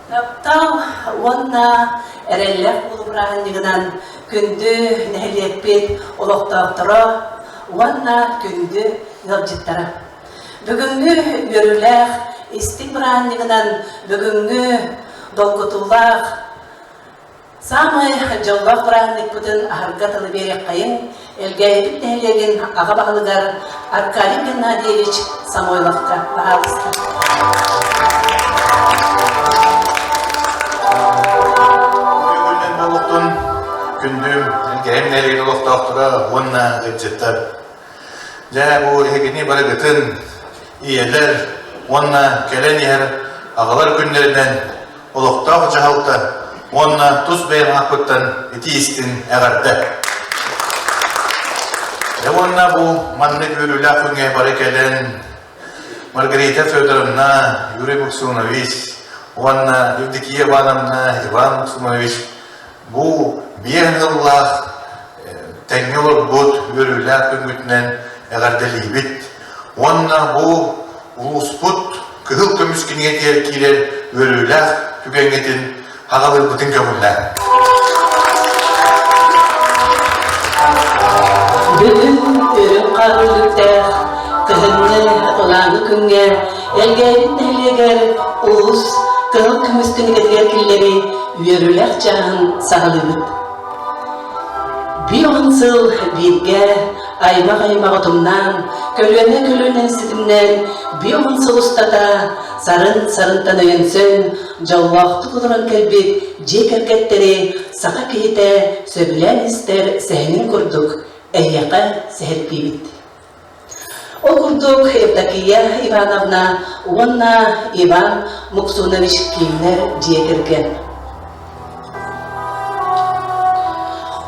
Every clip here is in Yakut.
Таптал уонна эрэллээх буолуу бырааһынньыгынан күндү нэһилиэкпит олохтоохторо уонна күндү ыалдьыттара. Бүгүҥҥү үөрүүлээх истиҥ бырааһынньыгынан бүгүҥҥү долгутуулаах Саамай дьоллоох бырааһынньыкпытын аһарга тылы биэриэххэйиҥ Элгээйибит нэһилиэгин аҕа баһылыгар Аркадий Геннадьевич Самойловка баһаалыста. Күнүн буолуохтун күндүм Элгээйим нэһилиэгин олохтоохторо уонна ыалдьыттар. Дьэ бу эһигини барыгытын ийэлэр уонна кэлэн иһэр аҕалар күннэринэн олохтоох дьаһалта уонна тус бэйэм ааппыттан итии-истиҥ эҕэрдэ! Дьэ уонна бу маннык үөрүүлээх күҥҥэ бары кэлэн Маргарита Федоровна, Юрий Муксунович уонна Евдокия Ивановна, Иван Муксунович бу биэс сыллаах тэҥҥэ олорбут үөрүүлээх күҥҥүтүнэн эҕэрдэлиибит уонна бу улууспут кыһыл көмүс кинигэтигэр киирэр үөрүүлээх түгэҥҥитин аҕалыырбытын көҥүллээн. Бүгүн үрүҥ хаар үллүктээх кыһыҥҥы ылааҥы күҥҥэ Элгээйбит нэһилиэгэр улуус кыһыл көмүс кинигэтигэр киллэрии үөрүүлээх чааһын саҕалыыбыт. Биир сыл бииргэ аймах-аймах утумнаан, көлүөнэ-көлүөнэ ситимнээн биир сыл устата сарын-сарынтан өйөнсөн, дьоллоохтук олорон кэлбит дьиэ кэргэттэри саха киһитэ сөбүлээн истэр сэһэнин курдук эһиэхэ сэһэргиибит. Ол курдук Евдокия Ивановна уонна Иван Муксунович Кииннэр дьиэ кэргэн.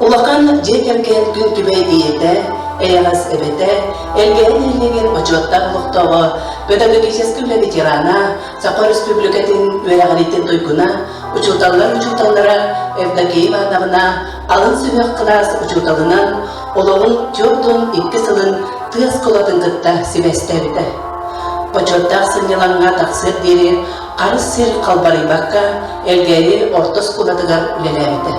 Улахан дьиэ кэргэн күн күбэй ийэтэ, эйэҕэс эбэтэ, Элгээйи нэһилиэгин бочуоттаах олохтооҕо, педагогическай үлэ ветерана, Саха Өрөспүүбүлүкэтин үөрэҕириитин туйгуна, учууталлар учууталлара Евдокия Ивановна алын сүһүөх кылаас учууталынан олоҕун 42 сылын тыа оскуолатын кытта сибээстээбитэ. Бочуоттаах сынньалаҥҥа тахсыар диэри харыс сир халбарыйбакка Элгээйи орто оскуолатыгар үлэлээбитэ.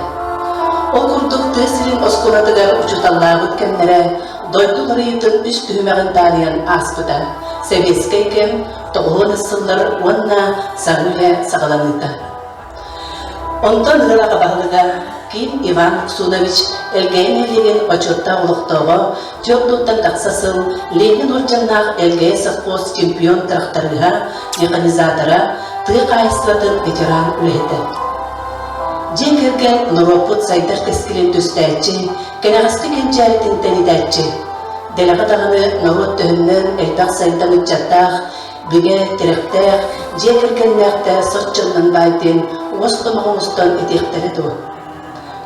Ол курдук тыа сирин оскуолатыгар учууталлаабыт кэмнэрэ дойду уларыйыытын үс түһүмэҕин таарыйан ааспыта. Сэбиэскэй кэм, тоҕуһуон сыллар уонна саҥа үлэ саҕаланыыта. Онтон ыал аҕа баһылыга Ким Иван Уксунович Элгээйи нэһилиэгин бочуоттаах олохтооҕо, түөрт уонтан тахса сыл Ленин уордьаннаах Элгээйи совхоз чемпион тырахтарыыһа, механизатора, тыа хаһаайыстыбатын ветеран үлэһитэ. Дьиэ кэргэн норуоппут сайдар кэскилин түстээччи, кэнэҕэски кэнчээритин тэнитээччи. Дэлэҕэ даҕаны норуот төһөннөн элбэх сайдам ыччаттаах, бигэ, тирэхтээх, дьиэ кэргэннээхтэ соччоннон баай диэн уос домоҕо оҥостон этиэхтэрэ дуо?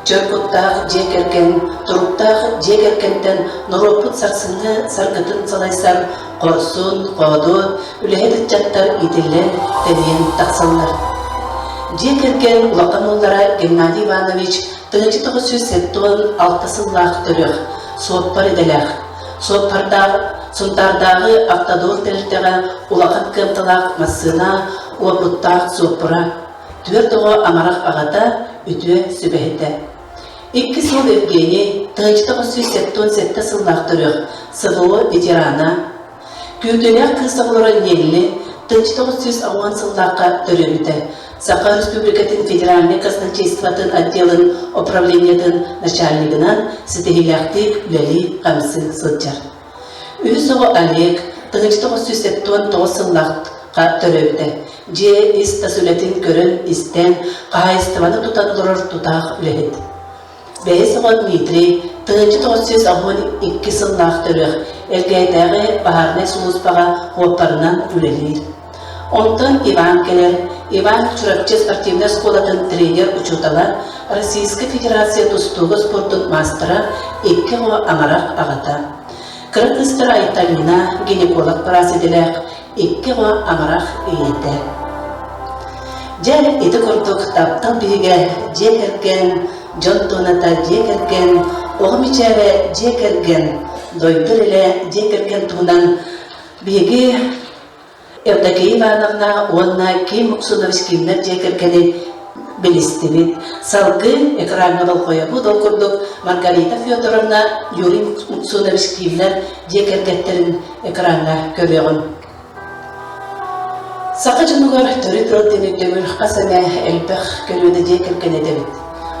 Чөл куттаах дьиэ кэргэн, туруктаах дьиэ кэргэнтэн норуоппут сарсыҥҥы саргытын салайсар хорсун, хоодуот, үлэһит ыччаттар иитиллэн, тэнийэн тахсаллар. Дьиэ кэргэн улахан уоллара Геннадий Иванович 1976 сыллаах төрүөх, суоппар идэлээх. Суоппардаах Сунтаардааҕы автодор тэрилтэҕэ улахан кыамталаах массыына уопуттаах суоппара, түөрт оҕо амарах аҕата, үтүө сүбэһитэ. Иккис уол Евгений 1977 сыллаах төрүөх СВО ветерана, Күүтүүлээх кыыс оҕолоро Нелли 1980 сыллаахха төрөөбүтэ. Саха Республикатын федеральнай казначействотын отделын управлениетын начальнигынан ситиһиилээхтик үлэлии-хамсыы сылдьар. Үһүс оҕо Олег 1979 сыллаахха төрөөбүтэ. Дьиэ ис-тас үлэтин көрөн-истэн, хаһаайыстыбаны тутан олорор тутаах үлэһит. Бэйэс оҕо Дмитрий 1982 сыллаах төрүөх Элгээйдээҕи баһаарынай сулууспаҕа уоппарынан үлэлиир. Онтон Иван кэлэр. Иван Чурапчы спортивнай оскуолатын тренер-учуутала, Российскай Федерация тустууга спордун маастара, икки оҕо амарах аҕата. Кыра кыыстара Айталина гинеколог быраас идэлээх, икки оҕо амарах ийэтэ. Дьэ, ити курдук таптал биһигэ дьиэ кэргэн, дьон туоната дьиэ кэргэн, оҕо мичээрэ дьиэ кэргэн, дойду эрэлэ дьиэ кэргэн туһунан биһиги. Евдокия Ивановна уонна Ким Муксунович Кимнэр дьиэ кэргэни билистибит. Салгыы экраҥҥа болҕойобут, ол курдук Маргарита Федоровна, Юрий Муксунович Кимнэр дьиэ кэргэттэрин экраҥҥа көрүөҕүҥ. Саха дьонугар төрүт ыал диэн өйдөбүл хас эмэ элбэх көлүөнэ дьиэ кэргэн этэбит.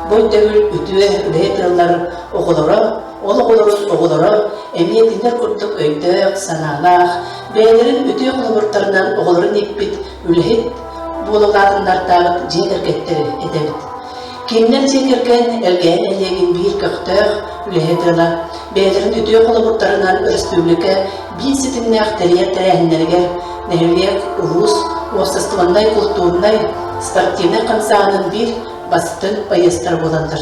Бу өйдөбүл үтүө үлэһит ыаллар оҕолоро, ол оҕолорун оҕолоро эмиэ кинилэр курдук өйдөөх, санаалаах, бэйэлэрин үтүө холобурдарынан оҕолорун ииппит үлэһит буола улаатыннартаабыт дьиэ кэргэттэри этэбит. Кинилэр дьиэ кэргэн Элгээйи нэһилиэгин биир көхтөөх үлэһит ыала, бэйэлэрин үтүө холобурдарынан өрөспүүбүлүкэ биир ситимнээх тэрийэр тэрээһиннэригэр нэһилиэк, улуус уопсастыбаннай, култуурунай, спортивнай хамсааһынын биир бастыҥ байыастара буолаллар.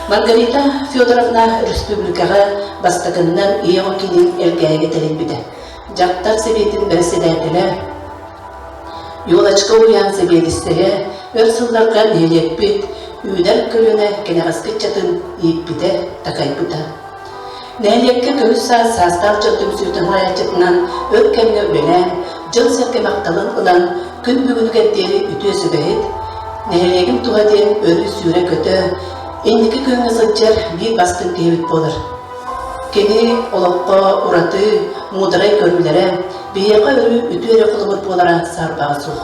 Маргарита Федоровна өрөспүүбүлүкэҕэ бастакыннан ийэ оҕо киинин Элгээйигэ тэрийбитэ. Дьахтар сэбиэтин бэрэссэдээтэлэ Елочка уһуйаан сэбиэдиссэйэ өр сылларга нэһилиэкпит үүнэр көлүөнэ кэнэҕэски ыччатын ииппитэ, такайбыта. Нэһилиэккэ көмүс саас саастаах дьон түмсүүтүн салайааччытынан өр кэмҥэ үлэлээн, дьон-сэргэ махталын ылан, күн бүгүнүгэр диэри үтүө сүбэһит, нэһилиэгим туһа диэн өрүү сүүрэ-көтө, инники күөҥҥэ сылдьар биир бастыҥ киһибит буолар. Кини олоххо ураты, муударай көрүүлэрэ биһиэхэ өрүү үтүө эрэ холобур буолара саарбаҕа суох.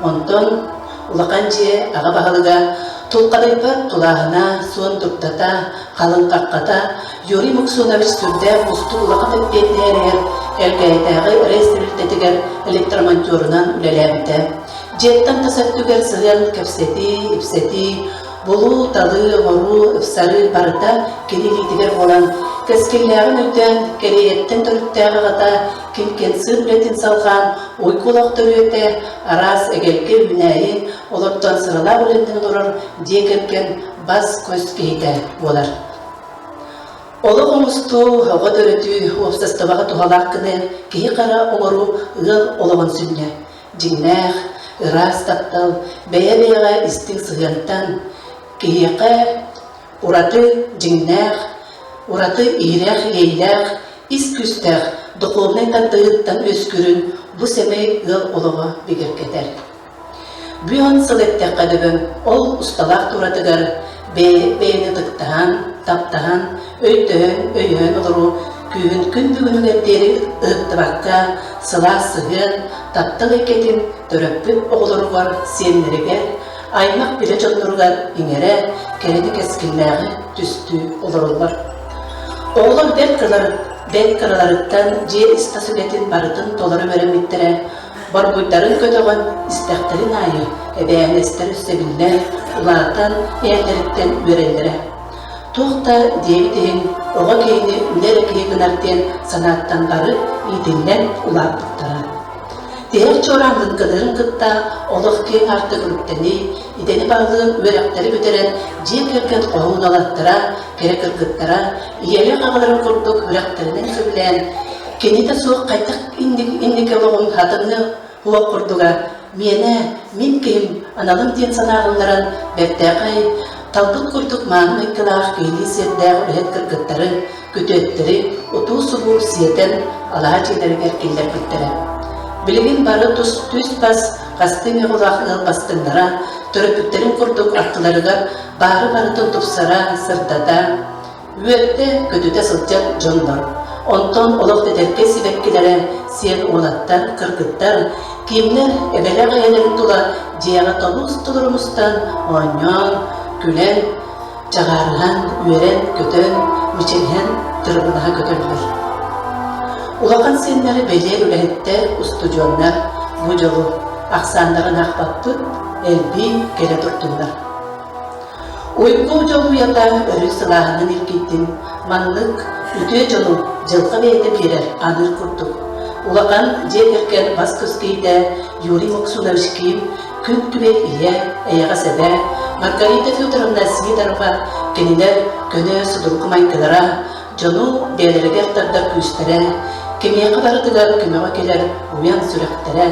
Онтон улахан дьиэ аҕа баһылыга тулхадыйбат тулааһына, суон дурдата, халыҥ хаххата Юрий Муксунович сүрдээх уустук улахан эппиэтинэһигэр Элгээйитээҕи рейс тэрилтэтигэр электромонтерунан үлэлээбитэ. Дьиэттэн тас өттүгэр сыһыан кэпсэтии, ипсэтии, булуу-талыы, оҥоруу, ыпсарыы барыта кини илиитигэр буолан, кэскиллээҕин өйдөөн, Кэриэйэттэн төрүттээх аҕата Ким Кенцин үлэтин салҕаан, уйгу олох төрүөтэ, араас эгэлгэ үүнээйи, олортон сыралаах үлэннэн олорор дьиэ кэргэн бас-көс киһитэ буолар. Олох оҥостуу, оҕо төрөтүү, уопсастыбаҕа туһалаах гына киһи-хара оҥоруу ыал олоҕун сүнньэ. Дьиҥнээх, ыраас таптал, бэйэ-бэйэҕэ истиҥ сыһыантан, киһиэхэ ураты дьиҥнээх, ураты иһирэх иэйилээх, ис күүстээх духовнай тардыһыыттан үөскүүрүн бу сэмэй ыал олоҕо бигэргэтэр. Бүөн сыл эттэххэ дөбөҥ, ол усталаах туратыгар бэйэни ытыктаһан, таптаһан, өйдөһөн, өйөһөн олоруу күүһүн күн бүгүнүгэр диэри ыһыктыбакка, сылаас сыһыан, таптал эйгэтин төрөппүт оҕолоругар, сиэннэригэр, аймах-билэ дьонноругар иҥэрэ, кэрэни кэскиллээҕи түстүү олороллор. Оҕолор бэрт бэрт кыраларыттан дьиэ ис-тас үлэтин барытын толору үөрэммиттэрэ, Борбуйдарын көтөҕөн истэхтэрин аайы эбээһинэстэр үссэбиллэн, улаатан иһэллэриттэн үөрэллэрэ. Туох да диэбит иһин, оҕо киһини үлэ эрэ киһи гынар диэн санааттан бары иитиллэн улааппыттара. Тиһэх чуораан лыҥкыныырын кытта олох киэҥ аартык үктэнии, идэни баһылыыр үөрэхтэри бүтэрэн дьиэ кэргэн хоһуун уолаттара, кэрэ кыргыттара, ийэлээх аҕаларын курдук үрэхтэринэн сөбүлээн, кинитэ суох хайдах инники олоҕум хатыҥы уох курдуга миэнэ мин киһим аналым диэн санааҕылларан бэртээхэй талбыт курдук мааны майгылаах киһилии сиэрдээх үлэһит кыргыттары күтүөттэри утуу-субуу сиэтэн алаһа дьиэлэригэр киллэрбиттэрэ. Билигин бары тус түс-бас хастыы мөҕүлээх ыал бастыҥнара төрөппүттэрин курдук аттыларыгар баары барытын тупсара, сырдата, Үөрдэ, көтүтэ сылдьар дьоннор. Онтон олох тэтэркэй сибэккилэрэ сиэн уолаттар, кыргыттар, кимнэр эбэлээх эйэлэрин тула дьиэҕэ тобус-толору мустан, оонньоон, күлэн, чаҕаарыһан, үөрэн-көтөн, мичилиһэн тырыбынаһа көтөллөр. Улахан сиэннэри бэлиэр үлэһиттэр, устудьуоннар бу дьолу ахсааннарын аахпаппыт, элбии кэлэ турдуннар. Уйгу дьолуйата өрүү сылааһынан илгийдин, маннык үтүө дьону дьылҕа бэйэтэ биэрэр аныыр курдук. Улахан дьиэ кэргэн бас-көс киһитэ Юрий Муксунович Ким күн күбэй ийэ, эйэҕэс эбэ Маргарита Федоровна Сидорова кинилэр көнө судургу майгылара, дьону бэйэлэригэр тардар күүстэрэ, кимиэхэ барытыгар көмөҕө кэлэр уйан сүрэхтэрэ,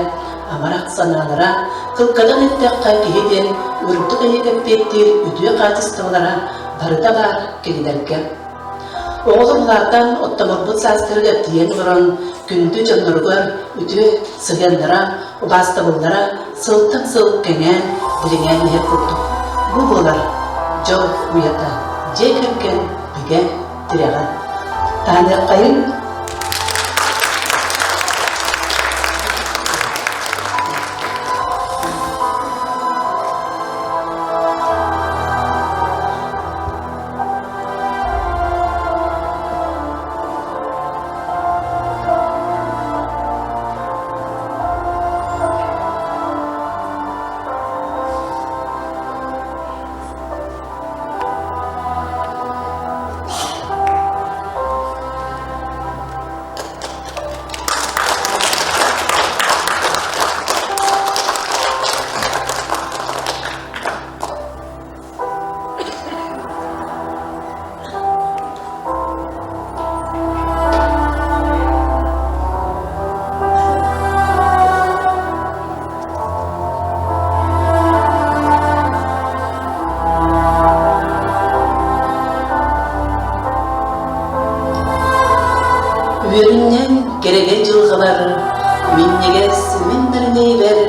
амарах санаалара, кылгатан эттэххэ киһи диэн үрдүк эйиэгэ эппиэттиир үтүө хаачыстыбалара барыта баар кинилэргэ. Оҕолор улаатан, оттомурбут саастарыгар тиийэн олорон, күндү дьонноругар үтүө сыһыаннара, убаастабыллара сылтан сыл кэҥээн, дириҥээн иһэр курдук. Бу буолар дьол уйата, дьиэ кэргэн бигэ тирэҕэ. Таһыныаххайыҥ Үөрүнньэҥ кэрэгэй дьылҕалар минньигэс мин бэринэйбэр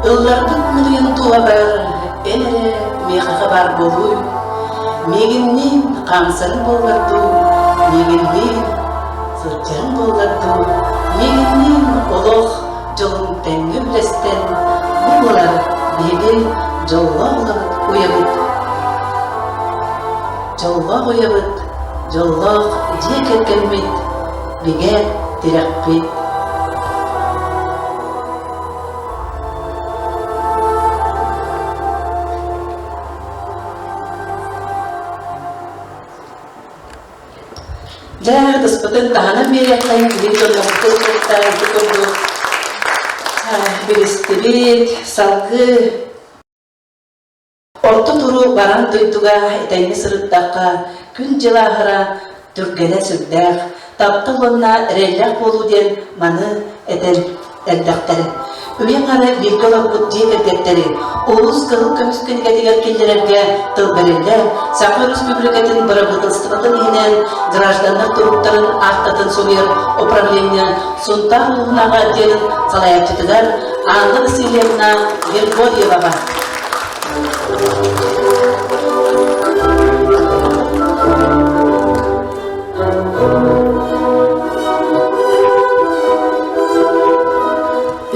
Ылларбыт мөлүйүөн туһабар эн эрэ миэхэҕэ баар буолууй. Миигинниин хаамсарыҥ буоллар дуу, миигинниин сылдьарыҥ буоллар дуу, миигинниин олох дьолун тэҥҥэ үллэстэн, бу буолар биһиги дьоллоох олоробут уйабыт. Дьоллоох уйабыт, дьоллоох дьиэ кэргэммит, бигэ тирэхпит. Дьэ, ытыспытын таһынан биэриэххэйин билин дьоннорбутун кытта ити курдук билистибит, салгыы Орто туруу баран дойдуга этэҥҥэ сырыттахха, күн-дьыл ааһара түргэнэ сүрдээх, таптал уонна эрэллээх буолуу диэн маны этэр эрдэхтэрэ. Үйэ аҥара бииргэ олорбут дьиэ кэргэттэри улуус кыһыл көмүс кинигэтигэр киллэрэргэ тыл бэриллэр, Саха Өрөспүүбүлүкэтин бырабыыталыстыбатын иһинэн гражданнар туруктарын аактатын суруйар управление Сунтаар улууһунааҕы отделын салайааччытыгар Анна Васильевна Григорьеваҕа.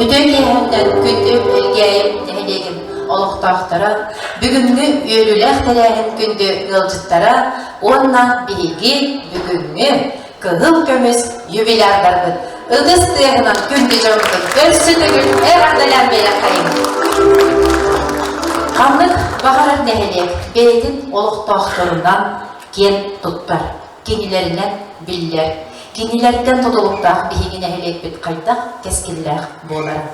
Үтүө киэһэннэн күндү Элгээйим нэһилиэгин олохтоохторо, бүгүҥҥү үөрүүлээх тэрээһин күндү ыалдьыттара уонна биһиги бүгүҥҥү кыһыл көмүс юбилярдарбыт ытыс тыаһынан күндү дьоммутун өссө төгүл эҕэрдэлээн биэрэххэйиҥ. Ханнык баҕарар нэһилиэк бэйэтин олохтоохторунан киэн туттар, кинилэринэн биллэр. Кинилэртэн тутулуктаах биһиги нэһилиэкпит хайдах кэскиллээх буолара.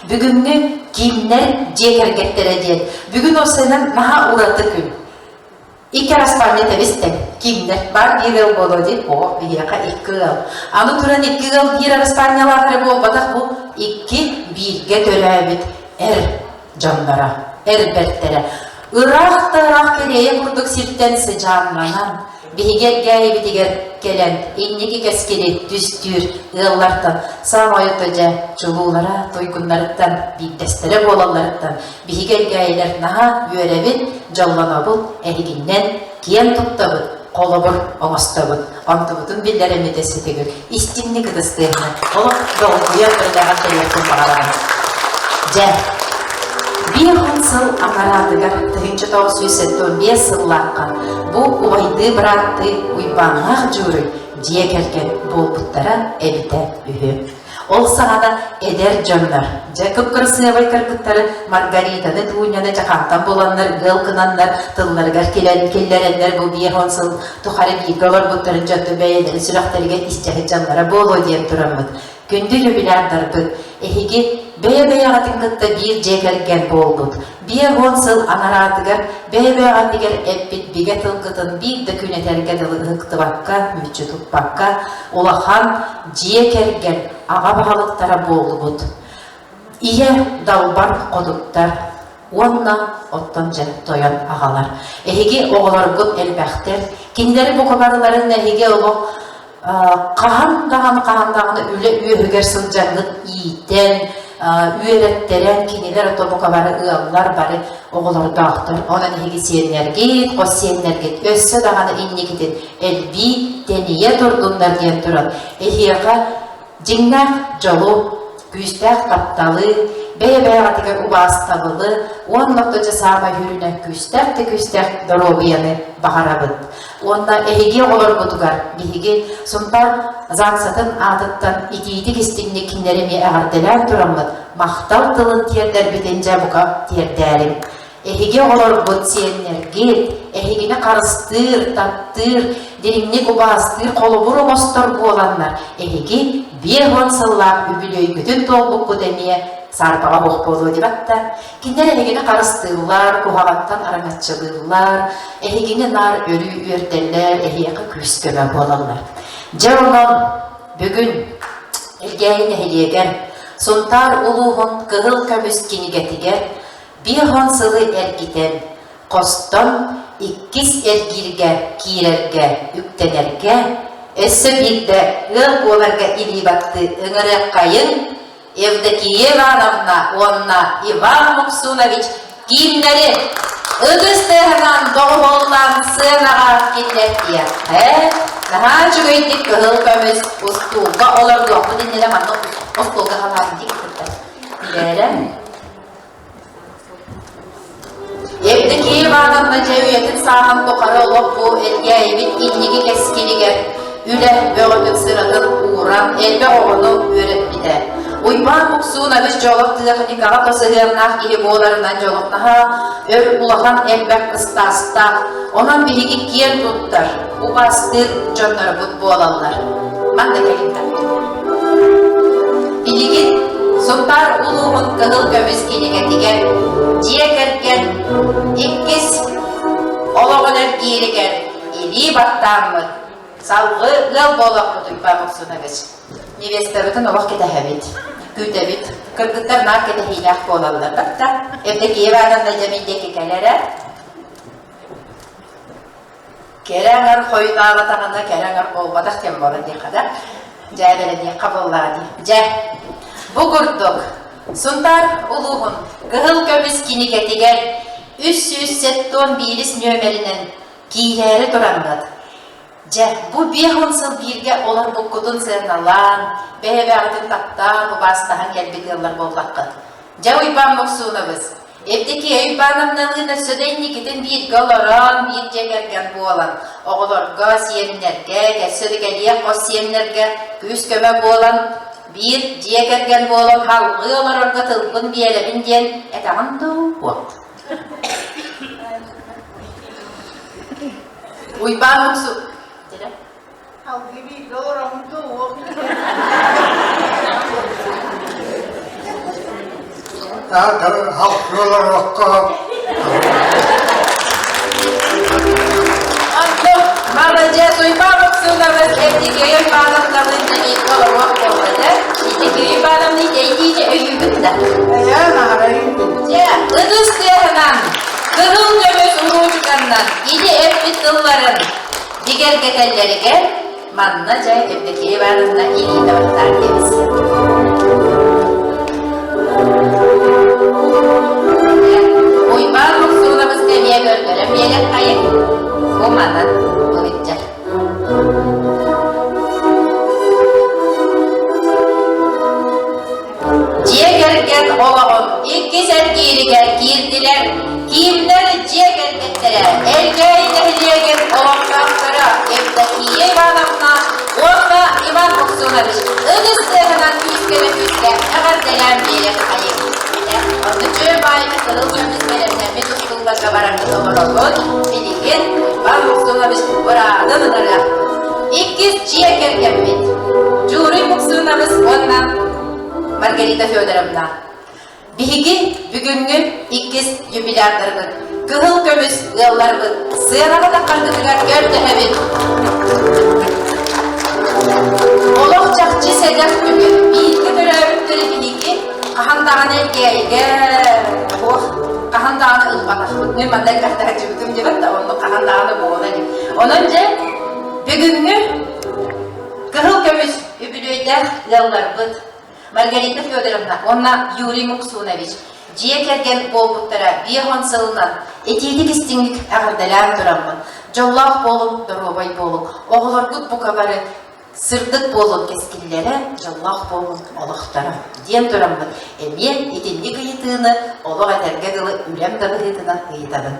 Бүгүҥҥү кииннэр дьиэ кэргэттэрэ диэн бүгүн уопсайынан наһаа ураты күн. Икки араспаанньа тэбис-тэҥ, кииннэр баар биир ыал буолуо дии, оо, биһиэхэ икки ыал. Аны туран икки ыал биир араспаанньалаах эрэ буолбатах бу икки бииргэ төрөөбүт эр дьонноро, эр бэртэрэ. Ыраах да ыраах Кэриэйэ курдук сиртэн сыдьааннанан, биһиги Элгээйибитигэр кэлэн инники кэскили түстүүр ыаллартан саамай дьэ чулуулара туйгуннарыттан биирдэстэрэ буолалларыттан Биһиги элгээйилэр наһаа үөрэбит, дьоллонобут, эһигиннэн киэн туттабыт, холобур оҥостобут. Онтубутун биллэрэммит өссө истиҥник ытыстыаһына олох долгуйар үлэҕэ кэлиэхпин баҕарабын. Дьэ, биир сыл анараатыгар 1975 сыллаахха бу убайдыы-бырааттыы Уйбааннаах Дьууруй дьиэ кэргэн буолбуттара эбитэ үһү. Ол саҕана эдэр дьоннор, дьэ кып-кырасыабай кыргыттары Маргаританы, Дуняны дьахантан буланнар, ыал гынаннар, тылларыгар килэн киллэрэннэр бу 50 сыл тухары бииргэ олорбуттарын дьонтон бэйэлэрин сүрэхтэригэр истэһит дьонноро буолуо диэн тураммыт. Күндү юбилярдарбыт, эһиги бэйэ-бэйэҕитин кытта биир дьиэ кэргэн буолбут, 50 сыл анараатыгар бэйэ-бэйэҕитигэр эппит бигэ тылгытын биир да күн этэргэ дылы ыһыктыбакка, мүччү туппакка, улахан дьиэ кэргэн аҕа баһылыктара буоллубут. Ийэ далбар хотуттар. Уонна оттон дьэ тойон аҕалар. Эһиги оҕолоргут элбэхтэр. Кинилэри бука барыларын эһиги олох хаһан даҕаны хаһан даҕаны үлэ үөһүгэр сылдьаҥҥыт иитэн, үөрэттэрэн кинилэр ото бука бары ыаллар бары оҕолордоохтор. Онон эһиги сиэннэргит, хос сиэннэргит өссө даҕаны инникитин элбии, тэнийэ турдуннар диэн туран эһиэхэ Дьиҥнээх дьолу, күүстээх тапталы, бэйэ-бэйэҕитигэр убаастабылы уонна дьэ саамай сүрүнэ күүстээх да күүстээх доруобуйаны баҕарабыт. Уонна эһиги оҕолоргутугар биһиги Сунтаар ЗАГСатын аатыттан итиитик истиҥник кинилэри эмиэ эҕэрдэлээн тураммыт махтал тылын тиэрдэрбитин дьэ бука тиэрдээриҥ. Эһиги оҕолоргут, сиэннэргит, эһигини харыстыыр, таптыыр, дириҥник убаастыыр холобур оҥостор буоланнар, эһиги 50 сыллаах үбүлүөйгүтүн туолбуккут эмиэ саарбаҕа суох буолуо диэбэт да, кинилэр эһигини харыстыыллар, куһаҕантан араҥаччылыыллар, эһигини наар өрүү үөрдэллэр, эһиэхэ күүс-көмө буолаллар. Дьэ онон бүгүн Элгээйи нэһилиэгэр Сунтаар улууһун Кыһыл көмүс кинигэтигэр 50 сылы эргитэн, хостон иккис эргииргэ киирэргэ, үктэнэргэ, өссө биирдэ ыал буоларга илии баттыы ыҥырыаххайыҥ Евдокия Ивановна уонна Иван Муксунович кииннэри ытыс тыаһынан доҕуһуоллаан сыанаҕа киллэртиэххэ. Наһаа үчүгэйдик кыһыл көмүс устуулга олордуохпут иннинэ манна остуолга халаан дии кытта. Билээрэ. Евдокия Ивановна дьэ үйэтин сааһын тухары олох бу Элгээйибит инники кэскилигэр үлэ бөҕөтүн сыратын ууран элбэх оҕону үөрэппитэ. Уйбаан Муксуунович Дьолох тиэхиньикаҕа сыһыаннаах киһи буоларынан дьолохтоһо өр улахан элбэх ыстаастаах, онон биһиги киэн туттар, убаастыыр дьоннорбут буолаллар. Манна кэлиҥнэр. Билигин Сунтаар улууһун Кыһыл көмүс кинигэтигэр дьиэ кэргэн иккис олоҕун эргииригэр илии баттааммыт салгыы ыал буолуохпут Уйбаан Муксунович. Невестабытын олох кэтэһэбит, күүтэбит. Кыргыттар наар кэтэһиилээх буолаллар. Батта Евдокия Ивановна дьэ мин диэки кэлэрэ. Кэрэ аҥар хойутаабатаҕына кэрэ аҥар буолбатах диэн буолар диэххэ да, дьээбэлэниэххэ буоллаҕа дии. Дьэ, бу курдук Сунтаар улууһун Кыһыл көмүс кинигэтигэр 371 нүөмэринэн киирээри тураҥҥыт, дьэ, бу 50 сыл бииргэ олорбуккутун сыаналаан, бэйэ-бэйэҕитин таптаан, убаастаһан кэлбит ыаллар буоллаххыт. Дьэ, Уйбаан Муксуновыз, Евдокия Ивановналыын өссө да инникитин бииргэ олорон, биир дьиэ кэргэн буолан, оҕолорго, сиэннэргэ, өссө да кэлиэх хос сиэннэргэ күүс-көмө буолан, биир дьиэ кэргэн буолан салҕыы олорорго тылбын биэрэбин диэн этэҕин дуу? Уот. Уйбаан Муксу... Алгыы бииргэ олороммун туох Маладьыас Уйбаан Муксунович Евдокия Ивановналыын бииргэ олоруох буолла Евдокия Ивановна итийдиини өйүүгүт да? Дьэ, ытыс тыаһынан, кыһыл көмүс уруучуканнан ити эппит тылларын бигэргэтэллэригэр манна дьэ Евдокия Ивановна илиитэ баттаан кэбис. Уйбаан Муксуновыз эмиэ көрдөрөн биэриэххэйиҥ. Бу манан бу Дьиэ кэргэн олоҕун иккис эргииригэр киирдилэр. Киимнэр дьиэ кэргэттэрэ Элгээйи нэһилиэгин олохтоохторо Евдокия Ивановна уонна Иван Муксунович ытыс тыаһынан күүскэ күүскэ эҕэрдэлээн биэриэххэйиҥ. Онно чүө баайы кыһыл көмүс бэлэмнэммит устуулларга бараргыт олоробут. Билигин Иван Муксунович быраатын ынырыах. Иккис дьиэ кэргэммит Дьууруй Муксунович уонна Маргарита Федоровна. Биһиги бүгүҥҥү иккис юбилярдарбыт, кыһыл көмүс ыалларбыт сыанаҕа таххаргытыгар көрдөһөбүт. Олох чахчы сэдэх түгэн бииргэ төрөөбүттэри биһиги. Хаһан даҕаны Элгээйигэ туох хаһан даҕаны ылбатахпыт. Мин манна элбэхтэ сылдьыбытым диэбэт да, оннук хаһан даҕаны буола илик. Онон дьэ, бүгүҥҥү кыһыл көмүс үбүлүөйдээх ыалларбыт Маргарита Федоровна уонна Юрий Муксунович дьиэ кэргэн буолбуттара 50 сылынан итиитик истиҥник эҕэрдэлээн тураммын, дьоллоох буолуҥ, доруобай буолуҥ, оҕолоргут бука бары сырдык буолун кэскиллэрэ, дьоллоох буолун олохторо диэн тураммын, эмиэ итинник ыйытыыны олох этэргэ дылы үлэм да быһыытынан ыйытабын.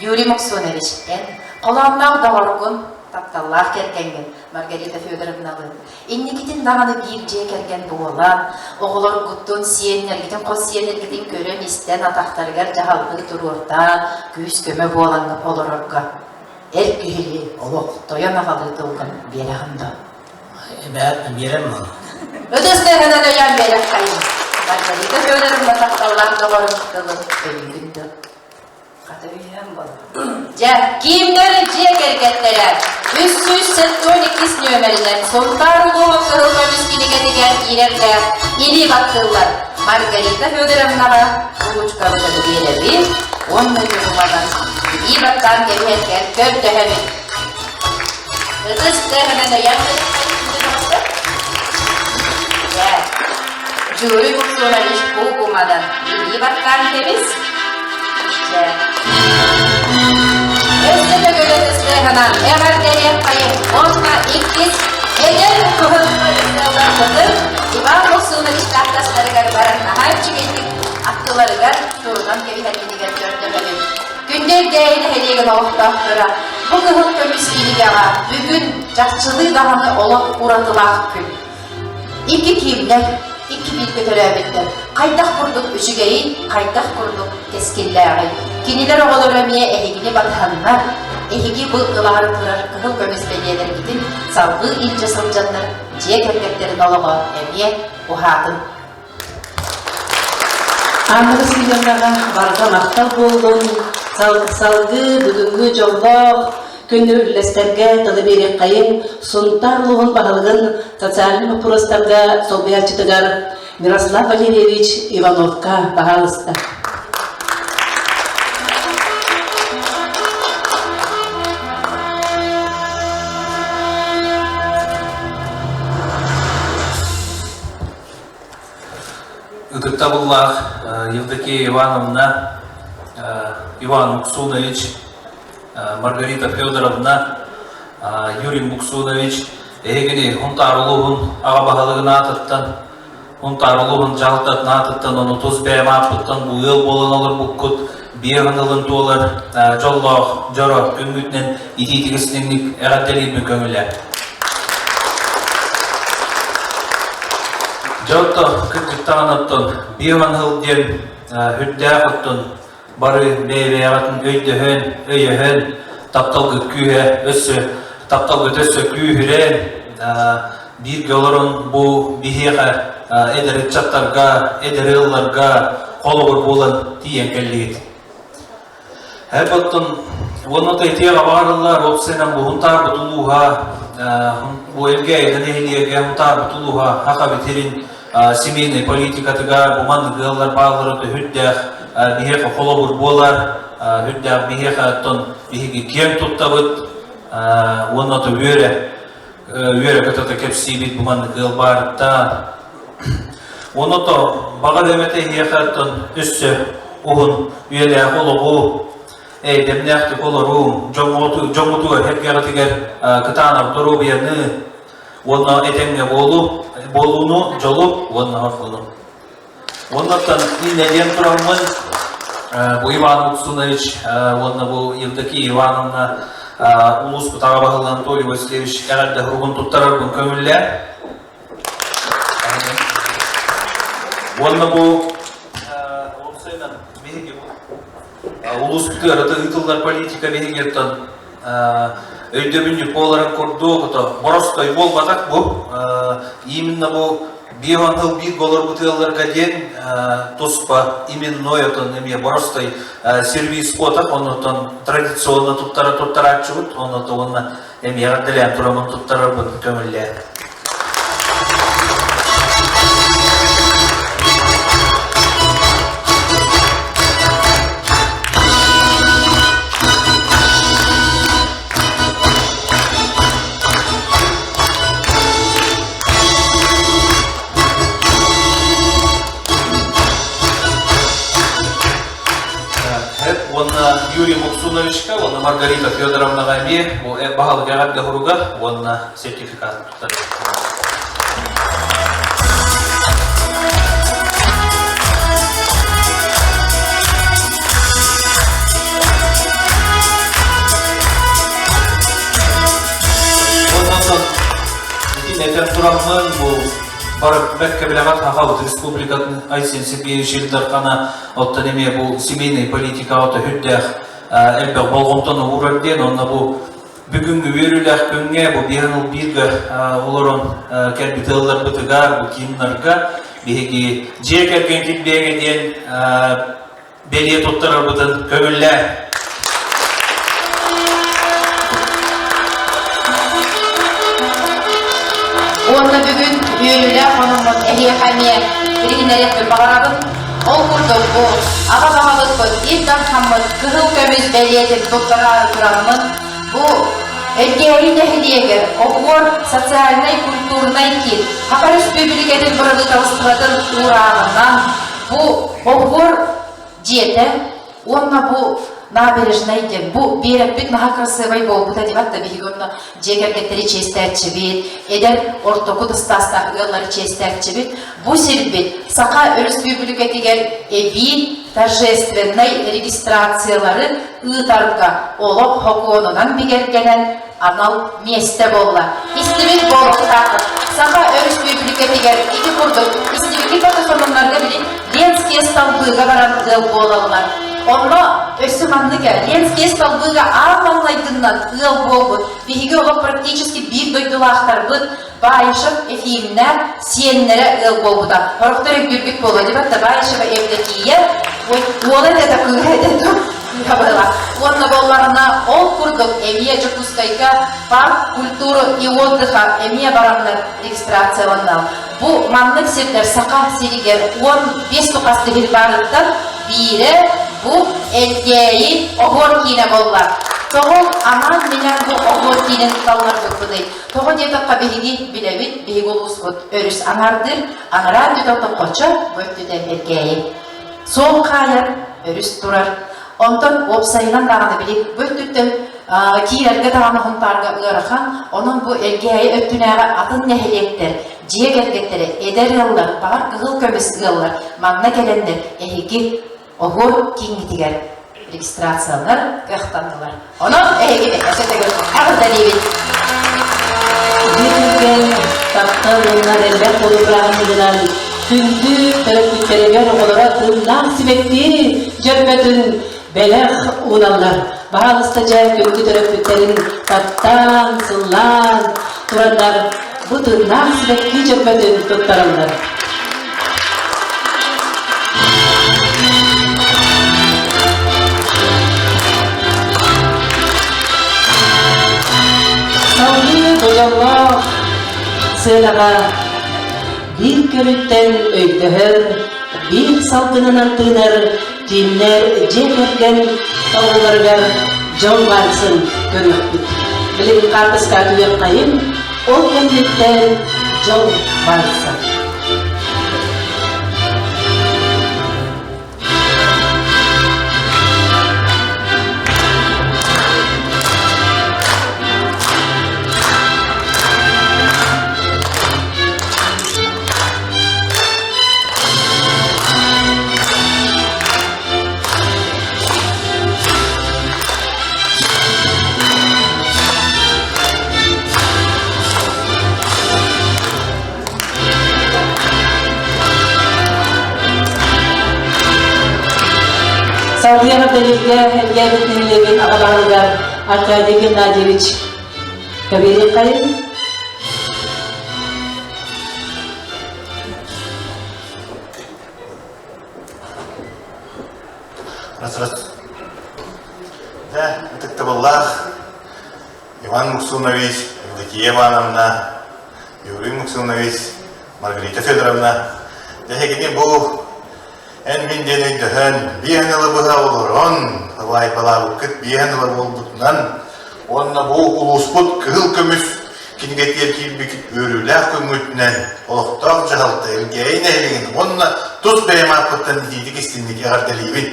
Юрий Муксунович, эн холоонноох доҕоргун, тапталлаах кэргэҥҥин Маргарита Федоровналыын Инникитин даҕаны биир дьиэ кэргэн буолан, оҕолоргутун, сиэннэргитин, хос сиэннэргитин көрөн-истэн, атахтарыгар дьаһаллыы туруортаан, күүс-көмө буолан олорорго эр киһилии олох тойон аҕалыы тылгын биэрэҕин дуо? Биэрэм мал. Ытыс тыаһынан өйөөн биэрэххэйин. Маргарита Федоровна тапталлаах доҕорун тылын өйүүгүн дуо? Дьэ, киимнэр дьиэ кэргэттэрэ 372 нүөмэринэн Сунтаар улууһун кыһыл көмүс кинигэтигэр киирэргэ илии баттыыллар. Маргарита Федоровнаҕа уруучукабытын биэрэбит уонна дьулуманан илии баттаан кэбиһэргэ көрдөһөбүт. Ытыс тыаһынан өйөөн Дьэ, Юрий Муксунович Кукумадан илии баттаан кэбис. Дьэ. Өссө төгүл ытыстыаһынан эҕэрдэлиэххэйиҥ уонна иккис эдэр кыһыл ыалларбытын Иван Муксунович таахтастарыгар баран наһаа үчүгэйдик аттыларыгар турунан кэбиһэргитигэр көрдөһөбүн. Күндү Элгээйи нэһилиэгин олохтоохторо бу кыһыл көмүс кинигэҕэ бүгүн чахчылыы даҕаны олох уратылаах күн. Икки киимнэр, икки бииргэ төрөөбүттэр хайдах курдук үчүгэйий, хайдах курдук кэскиллээҕий. Кинилэр оҕолоро эмиэ эһигини батыһаннар, эһиги бу ылаары турар кыһыл көмүс бэлиэлэргитин салгыы илдьэ сылдьаннар дьиэ кэргэттэрин олоҕо эмиэ уһаатын. Анна Васильевнаҕа барҕа махтал буоллун, салгыы бүгүҥҥү дьоллоох күнү үллэстэргэ тылы биэриэххэйиҥ Сунтаар улууһун баһылыгын социальнай боппуруостарга солбуйааччытыгар Мирослав Валерьевич Ивановка баһаалыста. Ытыктабыллаах Евдокия Ивановна, Иван Муксунович, Маргарита Федоровна, Юрий Муксунович эһигини Хунтаар улууһун аҕа баһылыгын аатыттан, Хунтаар улууһун дьаһалтатын аатыттан ону тус бэйэм ааппыттан бу ыал буолан олорбуккут биэҕин ылын туолар дьоллоох дьоро күҥҥүтүнэн итиитик истиҥник эҕэрдэлиирбин көҥүлэ. Дьэ оттон кырдьыктаҕын оттон биэҕин ыл диэн үрдээх оттон бары бэйэ-бэйэҕитин өйдөһөн, өйөһөн, тапталгыт күүһэ өссө тапталгыт өссө күүһүрэн бииргэ олорон бу биһиэхэ эдэр ыччаттарга, эдэр ыалларга холобур буолан тиийэн кэллигит. Эп оттон уонна итиэҕэ баҕарыллар уопсайынан бу Һунтаарбыт улууһа бу Элгээйи нэһилиэгэ Һунтаарбыт улууһа Саха сирин семейнай политикатыгар бу маннык ыаллар бааллара үрдээх биһиэхэ холобур буолар үрдээх биһиэхэ оттон биһиги киэн туттабыт уонна то үөрэ үөрэ көтөтө кэпсиибит бу маннык ыал баарыттан уонна то баҕар эмэтэ эһиэхэ оттон өссө уһун үйэлээх олоҕу эйдэмнээхтик олоруу дьоҥҥутугар эргэҕитигэр кытаанах доруобуйаны уонна этэҥҥэ буолуу буолууну дьолу уонна хоргуну Оннуттан иннэ диэн тураммын бу Иван Муксунович уонна бу Евдокия Ивановна улууспут аҕа баһылыга Анатолий Васильевич эҕэрдэ суругун туттарарбын көҥүллээн. Уонна бу уопсайынан биһиги улууспутугар ыытыллар политика биһигиттэн өйдөбүнньүк буоларын курдук боростой буолбатах бу именно бу биир сыл бииргэ олорбут ыалларга диэн туспа именной отон эмиэ боростой сервис куотах оннуттан традиционно туттара туттарааччыбыт оннуттан уонна эмиэ эҕэрдэлээн тураммын туттарарбын көҥүллээн. Онтон Юрий Муксуновичка уонна Маргарита Федоровнаҕа эмиэ бу баһылык эҕэрдэ суруга уонна сертификат туттарыахтара. Онтон итин этэн тураммын бу бары бэркэ билэҕит Сахабыт Республикатын Айсен Сергеевич Ил Дархана Оттон эмиэ бу семейнай политикаҕа төһүрдээх элбэх болҕомтону уурар диэн онно бу бүгүҥҥү үөрүүлээх күҥҥэ бу биһан ыл бииргэ олорон кэлбит ыалларбытыгар бу кииннарга биһиги дьиэ кэргэн килбиэгэ диэн бэлиэ туттарарбытын көҥүллээн Уонна бүгүн үөрүүлээх хонуммут эһиэхэ эмиэ билиһиннэриэхпин баҕарабын. Ол курдук бу аҕа баһылыкпыт Ил Дархаммыт кыһыл көмүс бэлиэтин туттараары тураммын, бу Элгээйи нэһилиэгэр Оһуор социальнай-культурнай киин Саха Өрөспүүбүлүкэтин бырабыыталыстыбатын уурааҕынан бу Оһуор дьиэтэ уонна бу набережнай диэн бу биэрэппит наһаа красивай буолбута диэбэт да биһиги онно дьиэ кэргэттэри чиэстээччибит, эдэр ортоку тастаастаах ыаллары чиэстээччибит. Бу сирбит Саха Өрөспүүбүлүкэтигэр эбии торжественнай регистрациялары ыытарга олох сокуонунан бигэргэнэн анал миэстэ буолла. Истибит буолуохтаахпыт. Саха Өрөспүүбүлүкэтигэр ити курдук истибиккит бары сонуннарга билин Ленские столбыга баран ыал буолаллар. Онно өссө маннык Ленские столбыга аан маҥнайгыннан ыал буолбут биһиги олох практически биир дойдулаахтарбыт Баишев Ефимнэ сиэннэрэ ыал буолбута. Сорохтор өйдүүргүт буолуо дебатта Баишева Евдокия уола этэ кыыһа этэ кыыһа быһыла. Уонна буоллаҕына ол курдук эмиэ Дьокуускайга парк культуры и отдыха эмиэ бараннар регистрацияланна. Бу маннык сирдэр Саха сиригэр 15 тухас тиһил баарыттан биирэ бу Элгээйи оһуор киинэ буолла. Тоҕо анаан-минээн бу оһуор киинин туталларбыппытый? Тоҕо диэтэххэ биһиги билэбит, биһиги улууспут өрүс аҥаардыыр, анараа өттүтэ тоххочо, бу өттүтэ Элгээйи. Суол хаайар, өрүс турар. Онтон уопсайынан даҕаны били бу өттүттэн киирэргэ даҕаны Сунтаарга ыарахан, онон бу Элгээйи өттүнээҕи атын нэһилиэктэр, дьиэ кэргэттэрэ, эдэр ыаллар, баҕар кыһыл көмүс ыаллар манна кэлэннэр эһиги Оһуор кииҥҥитигэр регистрациялар кыахтаннылар. Онон эһиги өссө төгүл эҕэрдэлиибит! Дьиэ кэргэн таптал уонна элбэх буолуу бырааһынньыгынан күндү төрөппүттэригэр оҕолоро тыыннаах сибэкки дьөрбөтүн бэлэх ууналлар. Баһаалыста дьэ күндү төрөппүттэрин таптаан, сыллаан тураннар бу тыыннаах сибэкки дьөрбөтүн туттараллар. Салгыы дьоллоох сыанаҕа биир көрүттэн өйдөһөр, биир салгынынан тыынар Кииннэр дьиэ кэргэн талыыларыгар дьон барсын көрүөхпүт. Билигин хаартыска түһүөххэйин, ол кэнниттэн дьол барса. Салгыы эҕэрдэлииргэ Элгээбит нэһилиэгин аҕа баһылыгар Аркадий Геннадьевич Кабирихайын Дьэ, ытыктабыллаах Иван Муксунович, Евдокия Ивановна, Юрий Муксунович, Маргарита Федоровна, эһигини бу эн мин диэн өйдөһөн, биэһэн ыла быһа олорон, ылаайбалаабыккыт биэһэн ыла буолбутунан, уонна бу улууспут кыһыл көмүс кинигэтигэр киирбит үөрүүлээх күҥҥүтүнэн олохтоох дьаһалта Элгээйи нэһилиэгин уонна тус бэйэм ааппыттан итиитик истинник эҕэрдэлиибин.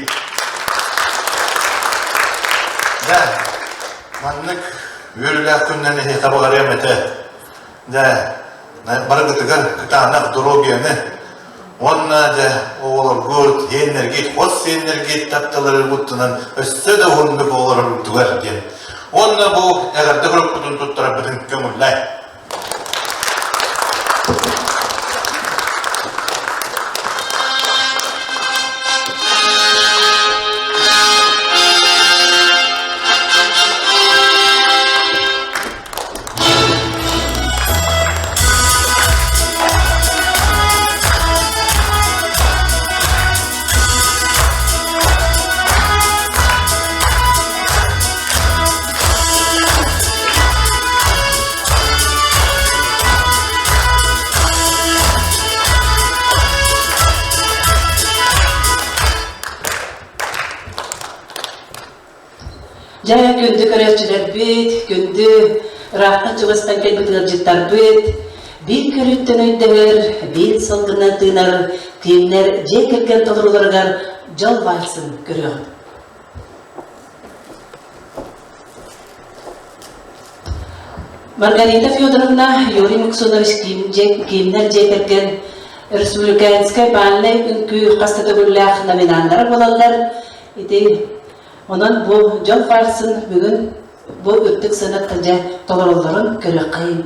Дьэ, маннык үөрүүлээх күннэн эһиэхэ баҕарыам этэ. Дьэ, барыгытыгар кытаанах доруобуйаны уонна дьэ оҕолоргут, сиэннэргит, хос сиэннэргит тапталарыгытынан өссө да уһуннук олороргутугар диэн. Уонна бу эҕэрдэ сурукпутун туттарарбытын көҥүллээ. Дьэ, күндү көрөөччүлэрбит, күндү ыраахтан чугастан кэлбит ыалдьыттарбыт, биир көрүүттэн өйдөһөр, биир сылгынан тыынар кииннэр дьиэ кэргэн толоруларыгар дьол вальсын көрүөҕүҥ. Маргарита Федоровна, Юрий Муксунович Киимнэр дьиэ кэргэн республиканскай бальнай үҥкүү хас да төгүллээх номинаннара буолаллар. Ити онон бу дьол вальсын бүгүн бу үрдүк сыанатта дьэ толороллорун көрүөххэйин.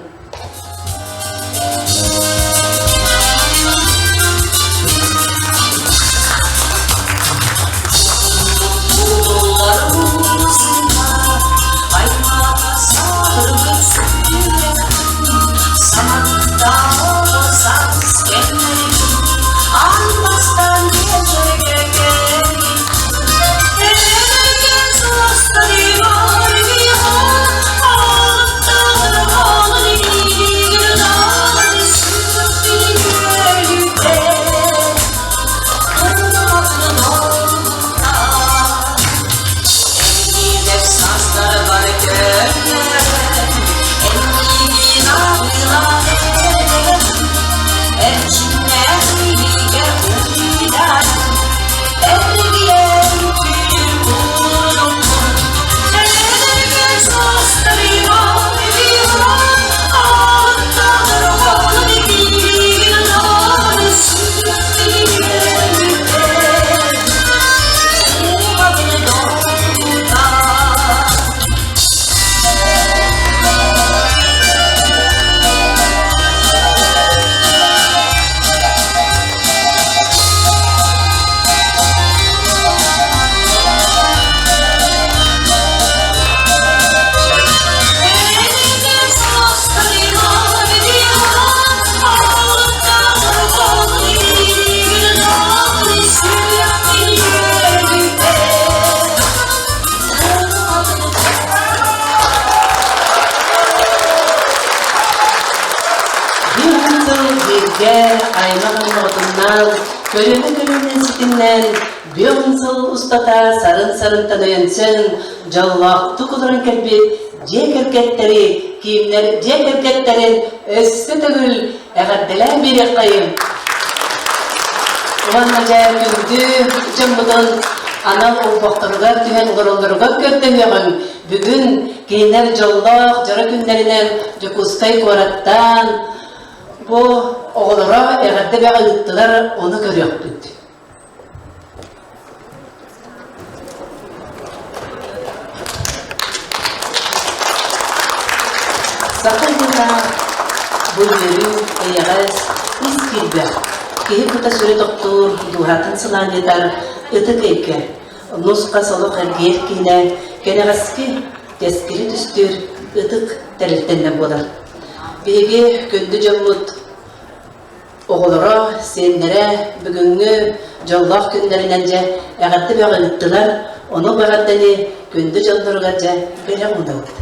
Биир сыл бииргэ аймах аймаҕытыннаан, көлүөнэ-көлүөнэ ситимнээн, бүөн сыл устата сарын-сарынтан өйөнсөн, дьоллоохтук олорон кэлбит дьиэ кэргэттэри, киимнэр дьиэ кэргэттэрин өссө төгүл эҕэрдэлээн биэриэххэйиҥ. Уонна дьэ күндү дьоммутун анал олбохторугар түһэн олороллоругар көрдөһүөҕүҥ. Бүгүн кинилэр дьоллоох дьоро күннэринэн Дьокуускай куораттаан бу оҕолоро эҕэрдэ бөҕө ыыттылар, ону көрүөхпүт. Саха дьоно бу үөрүү, эйэҕэс, ис киирбэх, киһи кута-сүрэ тохтуур, дууһатын сылаанньытар ытык эйгэ, нус-хас олох эргийэр киинэ, кэнэҕэски кэскили түстүүр ытык тэрилтэннэ буолар. Биһиги күндү дьоммут Оҕолоро, сиэннэрэ бүгүҥҥү дьоллоох күннэринэн дьэ эҕэрдэ бөҕө ыыттылар, ону бу эҕэрдэни күндү дьонноругар дьэ бэлэх уунабыт.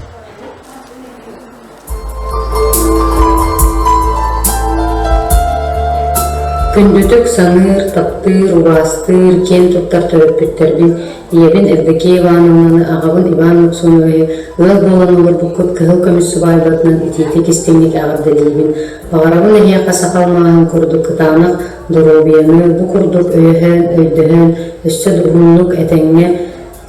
Күндүтүк саныыр, таптыыр, убаастыыр, киэн туттар төрөппүттэрбин, ийэбин Евдокия Ивановнаны, аҕабын Иван Муксуновиһы ыал буолан олорбуккут кыһыл көмүс сыбаайбатынан итиитик истиҥник эҕэрдэлиибин. Баҕарабын эһиэхэ саха алмааһын курдук кытаанах доруобуйаны, бу курдук өйөһөн, өйдөһөн, өссө да уһуннук этэҥҥэ.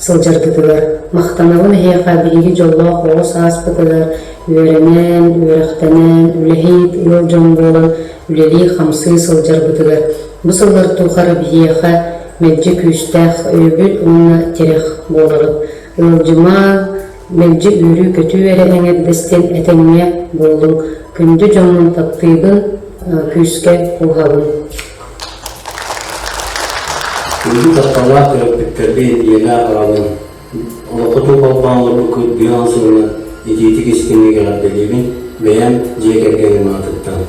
сылдьаргытыгар. Махтанабын эһиэхэ биһиги дьоллоох оҕо сааспытыгар үөрэнэн, үөрэхтэнэн, үлэһит, ыал дьон буолан үлэлии-хамсыы сылдьарбытыгар. Бу сыллар тухары биһиэхэ мэлдьи күүстээх өйөбүл уонна тирэх буолаҕыт. Ыалдьымаҥ, мэлдьи үөрүү-көтүү эрэ эҥэрдэстин этэҥҥэ буолуҥ. Күндү дьоммун таптыыбын, күүскэ кууһабын. Күндү тапталлаах төрөппүттэргэ ийэлээх аҕабын, олоххо туох албаан олорбуккут биир сылынан итиитик истиҥник эҕэрдэлиибин бэйэм дьиэ кэргэним аатыттан.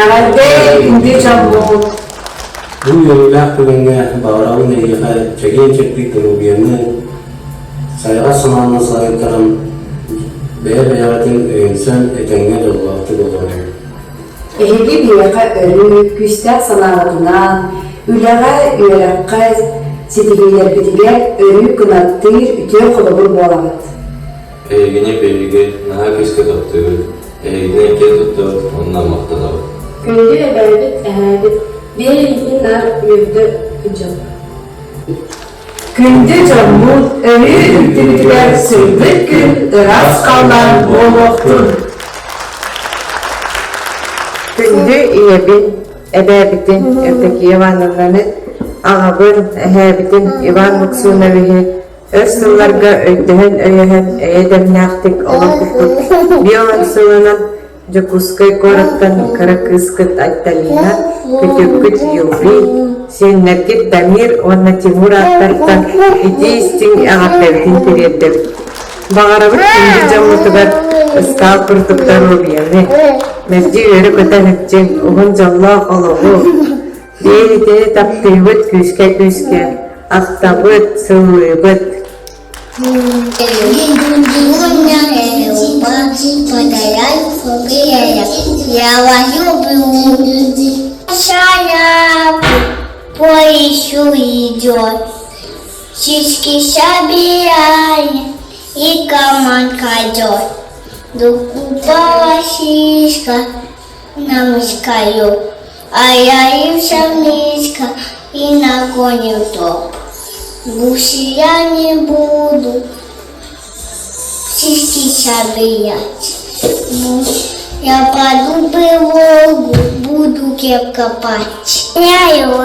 Эҕэрдэ күндү дьоммут! Бу үөрүүлээх түгэҥҥэ баҕарабын эһиэхэ чэгиэн-чэбдик доруобуйаны, сайаҕас санаанан салайтаран, бэйэ-бэйэҕитин өйөнсөн этэҥҥэ дьоллоохтук олоруҥ. Эһиги биһиэхэ өрүү күүстээх санааҕытынан, үлэҕэ, үөрэххэ ситиһиилэрбитигэр өрүү кынаттыыр үтүө холобур буолаҕыт. Эһигини биһиги наһаа күүскэ таптыыбыт, эһигини киэн туттабыт уонна махтанабыт. Күндү эбээбит, эһээбит, биэ илиитин наар үөрдэ сылдьабыт. Күндү дьоммут, өрүү үрдүбүтүгэр сырдык күн ыраас халлаан буолуохтун! Күндү ийэбин, эбээбитин Евдокия Ивановнаны, аҕабын, эһээбитин Иван Муксуновиһы өр сылларга өйдөһөн-өйөһөн эйэ-дэмнээхтик олорбуппут биолог сылынан Дьокуускай куораттан кыра кыыскыт Айталина, күтүөккүт Юрий, сиэннэргит Дамир уонна Тимур ааттартан итии-истиҥ эҕэрдэбитин тириэрдэбит. Баҕарабыт күндү дьоммутугар ыстаал курдук доруобуйаны, мэлдьи үөрэ-көтө сылдьыҥ, уһун дьоллоох олоҕу, биир итини таптыыбыт күүскэ-күүскэ, ахтабыт, сыллыыбыт. По идет, Сиськи собирает и командка идет. Вдруг упала сиська на мышкаю, а я им мишка и нагоню топ. Гуси я не буду сиськи собирать. Я пойду по Волгу, буду кепка копать. Я его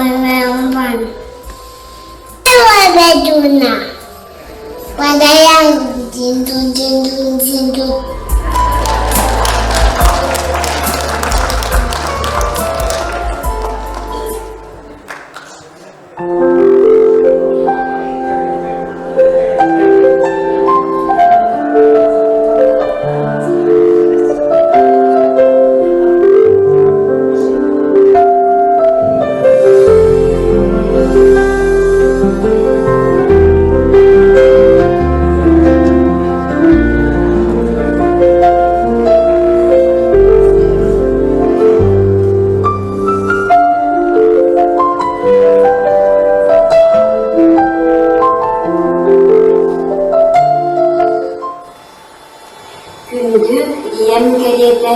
Күндү ийэм кэриэтэ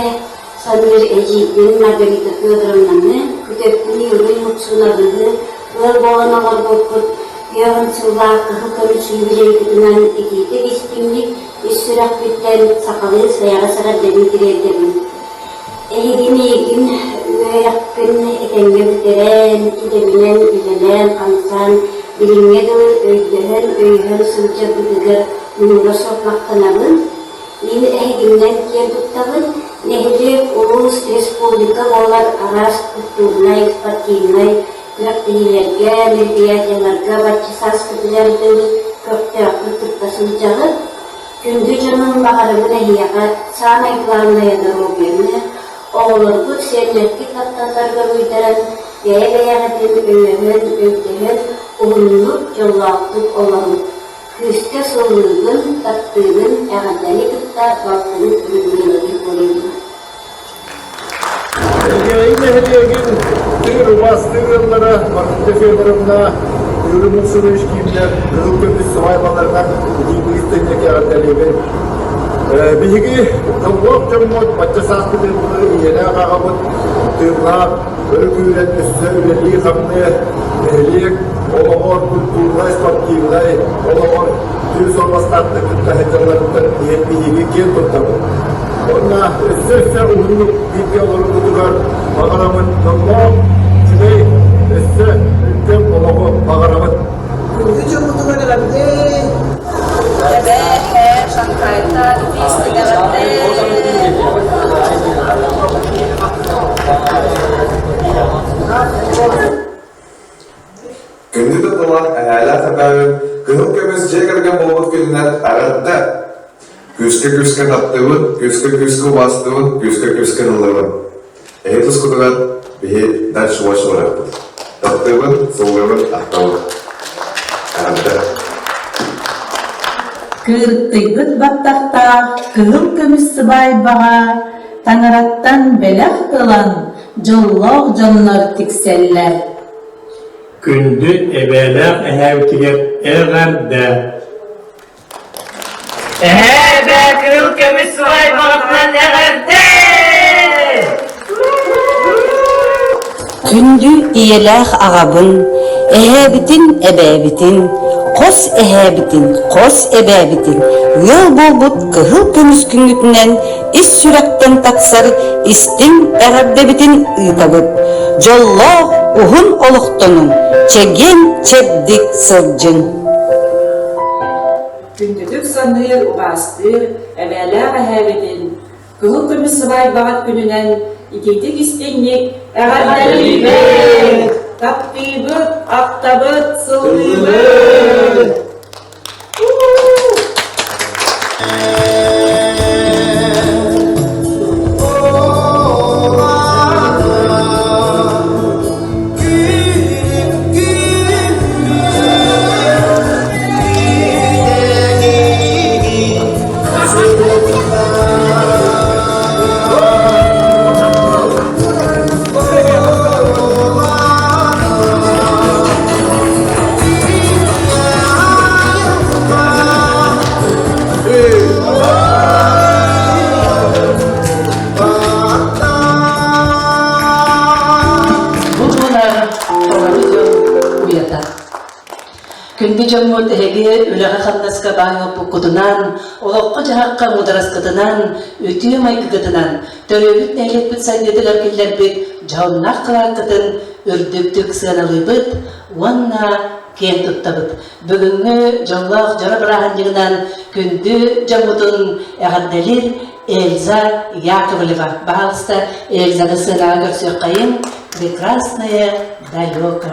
саныыр эдьиийбин Маргарита Федоровнаны, күтэрбин Юрий Муксуновыһы ыал буолан олорбуппут үөҕүн сыллаах кыһыл көмүс юбилейбытынан итиитик истиҥник ис сүрэхпиттэн сахалыы сайаҕас эҕэрдэбин тириэрдэбин. Эһиги миигин үөрэхпин этэҥҥэ бүтэрэн, идэбинэн үлэлээн-хамсаан, билиҥҥэ дылы өйдөһөн-өйөһөн сылдьарбытыгар муҥура суох махтанабын. Мин эһигиннэн киэн туттабын. Нэһилиэк, улуус, республика буолар араас культурнай, спортивнай күрэхтэһиилэргэ, мероприятиеларга бачча сааскытыгар дылы көхтөөхтүк кытта сылдьаҕыт. Күндү дьонум баҕарабын эһиэхэ саамай главное доруобуйаны, оҕолоргут, сиэннэргит тапталларыгар уйдаран, бэйэ-бэйэҕитин өйөһөн, өйдөһөн, уһуннук, дьоллоохтук олоруҥ. Күүскэ сыллыыгын, таптыыгын, эҕэрдэни кытта балтыгыт Людмила Григорьевна. Элгээйи нэһилиэгин тыыр убаастыыр ыаллара Маргарита Федоровна, Юрий Муксунович Киевлэр кыһыл көмүс сыбаайбаларынан илии-быыстыҥҥа эҕэрдэлиибин. Биһиги дьоллоох дьоммут бачча сааспытын ийэлээх аҕабыт тыыннаах өрө күүрэн өссө үлэлии-хамныы нэһилиэк олоҕор культурнай, спортивнай олоҕор. үтүө суобастаахтык кытта сылдьалларыттан ийэм биһиги киэн туттабыт. Уонна өссө өссө уһуннук бииргэ олороргутугар баҕарабын дьоллоох, үчүгэй, өссө өлгөм олоҕу баҕарабын. Күндү дьоммутугар эҕэрдэ! Эбээ, эһээ, Шанхайтан итии эҕэрдэ! Күндү тапталлаах эһээлээх эбээбит кыһыл көмүс дьиэ кэргэн буолбут күнүнэн эҕэрдэ! Күүскэ-күүскэ таптыыбын, күүскэ-күүскэ убаастыыбын, күүскэ-күүскэ ыллыыбын. Эһи тускутугар биһи дальше больше барыахпыт. Таптыыбын, сыллыыбын, ахтабын. Эҕэрдэ! Кыырыктыйбыт баттахтаах кыһыл көмүс сыбаайбаҕа таҥараттан бэлэх ылан дьоллоох дьоннор тиксэллэр. Күндү эбээлээх эһээбитигэр эҕэрдэ! Эһээ эбээ кыһыл көмүс сыбаайбаҕытынан эҕэрдэ! Күндү ийэлээх аҕабын, эһээбитин, эбээбитин, хос эһээбитин, хос эбээбитин ыал буолбут кыһыл көмүс күҥҥүтүнэн ис сүрэхтэн тахсар истиҥ эҕэрдэбитин ыытабыт. Дьоллоох уһун олохтонуҥ, чэгиэн-чэбдик сылдьыҥ! Күндүтүк саныыр, убаастыыр эбээлээх эһээбитин Кыһыл көмүс сыбаайбаҕыт күнүнэн итиитик истиҥник эҕэрдэлиибит! Таптыыбыт, ахтабыт, сыллыыбыт! Бу буолар толору дьон уйата. Күндү дьоммут эһиги үлэҕэ-хамнаска баай уоппуккутунан, олоххо-дьаһахха муудараскытынан, үтүө майгыгытынан, төрөөбүт нэһилиэкпит сайдыытыгар киллэрбит дьоһуннаах кылааккытын үрдүктүк сыаналыыбыт уонна киэн туттабыт. Бүгүҥҥү дьоллоох дьоро бырааһынньыгынан күндү дьоммутун эҕэрдэлиир Эльза Яковлева. Баһаалыста, Эльзаны сыанаҕа көрсүөххэйиҥ. Прекрасное далеко.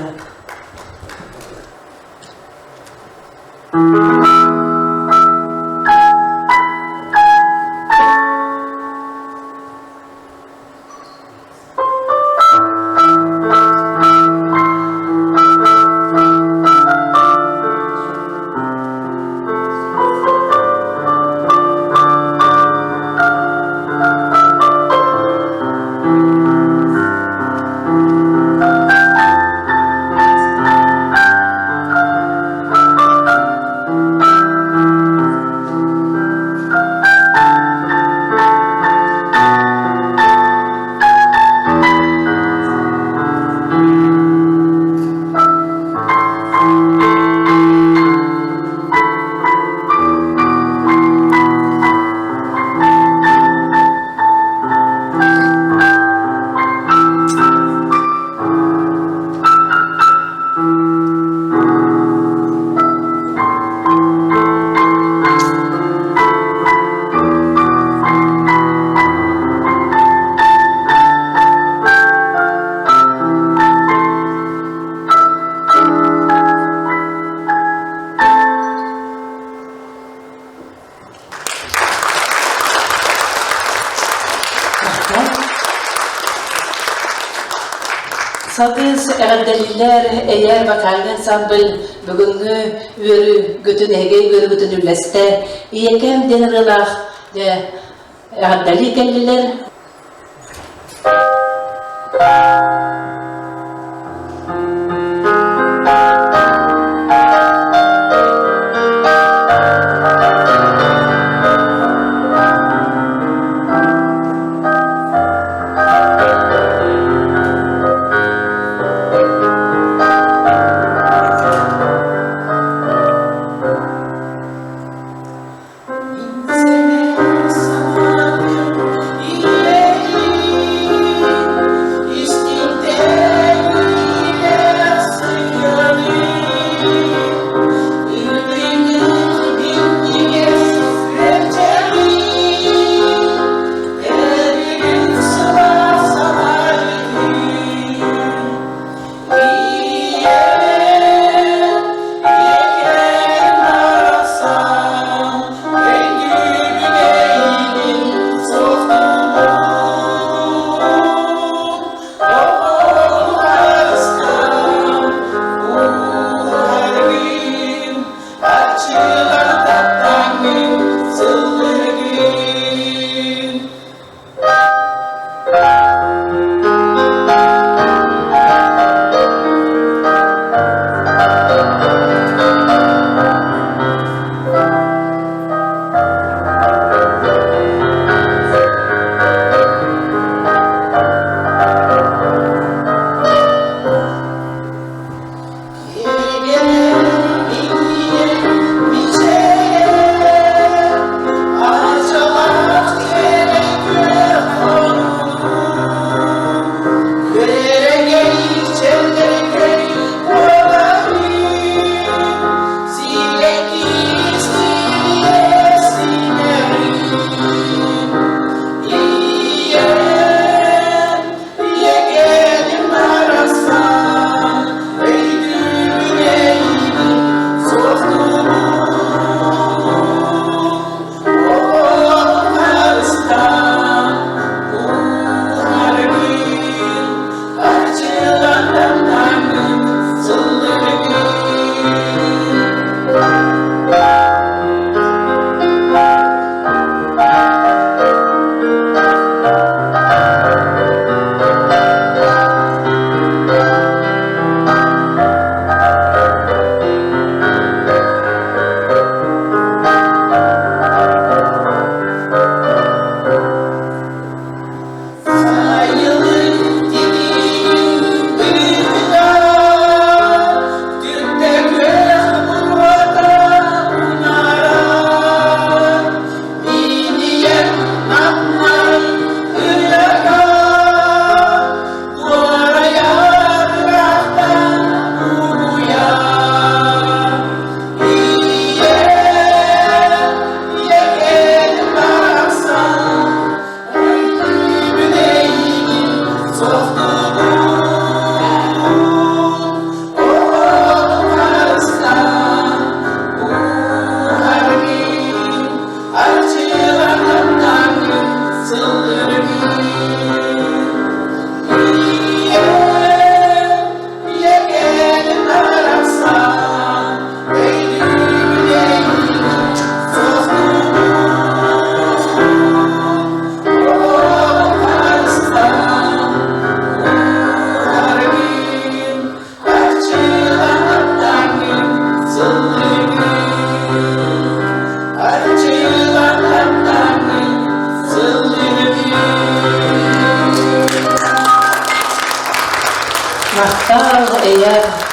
Салгыы эҕэрдэлииллэр Эйээр вокальный ансамбль бүгүҥҥү үөрүүгүтүн эһиги үөрүүгүтүн үллэстэ Ийэкэм диэн ырыалаах эҕэрдэлии кэллилэр.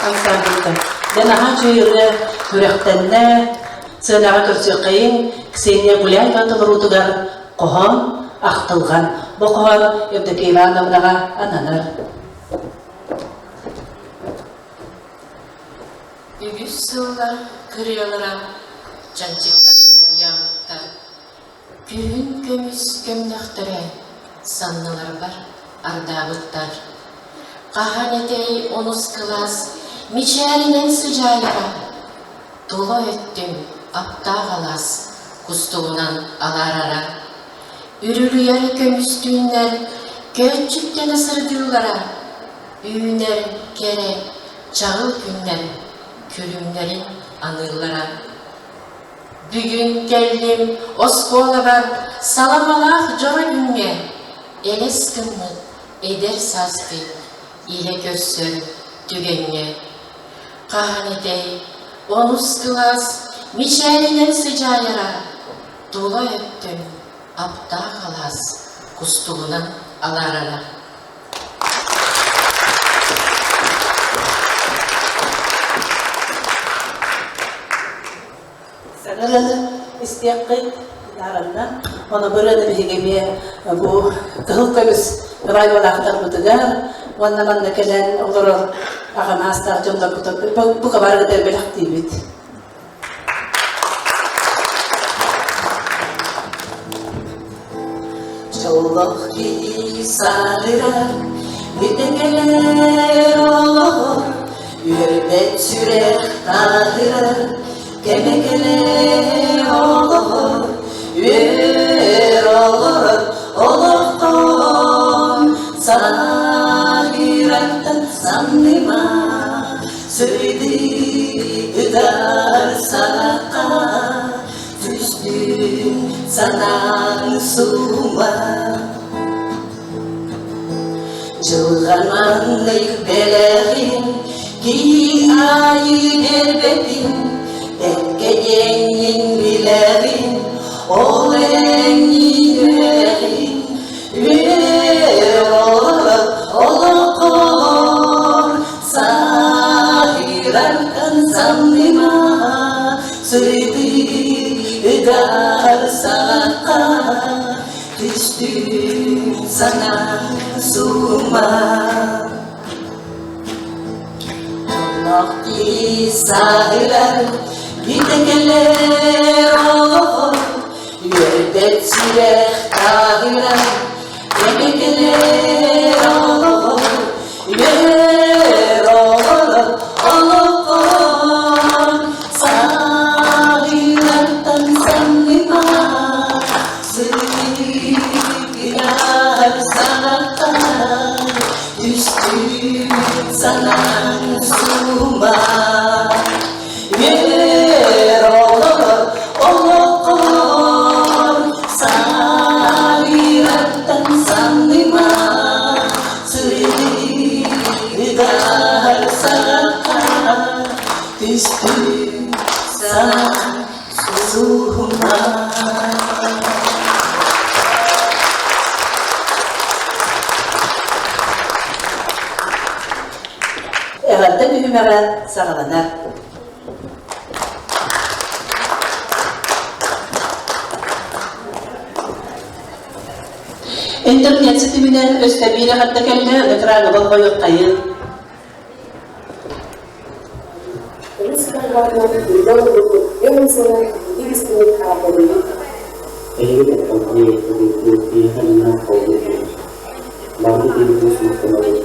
ансамбльтан. Дьэ наһаа үчүгэй ырыа күрэхтэннэ. Сыанаҕа көрсүөххэйиҥ Ксения Гуляева толоруутугар хоһоон ахтылҕан. Бу хоһоон Евдокия Ивановнаҕа ананар. Үгүс сыллар кырыалара чанчыктарбар ыйаабыттар. Күһүн көмүс көмнөхтөрө санныларбар ардаабыттар. Хаһан этэй онус кылаас мичээринэн сыдьаайара, тула өттүм аптаах алаас кустугунан алаарара. Үрүлүйэр көмүс түүннэр көөччүктэнэ сырдыыллара, үүнэр кэрэ чаҕыл күннэр күлүмнэрин аныыллара. Бүгүн кэллим оскуолабар саламалаах дьоро күҥҥэ элэс гыммыт эдэр саастыы илэ көрсөр түгэҥҥэ. Хаһан этэй, онус кылаас мичээринэн сыдьаайара, тула өттүн аптаах алаас кустугунан алаарара. Саҥараны истиэххит дааранна. Ону бырыаны биһиги эмиэ бу кыһыл көмүс районаахтарбытыгар уонна манна кэлэн олорор аҕам аастаах дьоннорбутугар бука барыгытыгар бэлэхтиибит. Дьоллоох киһи сааһырар, бүтэн кэлэр олоҕор, үөрбэт сүрэх тааһырар, кэмэ кэлэр олоҕор, үөр олорор олохтон сааһырартан санныма, Сырдыы ытар саха түстүүн санааҥ суума. Дьылҕан маннык бэлэҕин киһи аайы биэрбэтин, бэккэ диэҥҥин билэҕин, ол эрэҥҥин үөрэҕин, үөр олорор олоххор Саһырартан санныма, сырдыы ыгар саҕахха, түстүүн санаа суума. Дьоллоох киһи саһырар, бүтэ кэлэр олоҕор, үөрбэт сүрэх таһырар, кэмэ кэлэр олоҕор, үөр олорор олоххор саҕыырартан санныма, сыыгынар саҕахха түстүүн санааҥ суума. Үөр олорор олоххор саҕыырартан санныма, сырыыгар саҕахха түстүү санаа суһума. Эҕэрдэ түһүмэҕэ саҕаланар. Интернет ситиминэн өссө биир эҕэрдэ кэллэ, экраны болҕойуоххайын. Өрүс кыһалҕатынан үлэ олорбут эн сылы биир истиҥник ааттаныы. Эһиги тапталгыы, ытыктыы, киһиэхэ дьиҥнээх холобур буолар. Маннык иһитин сууттанабыт,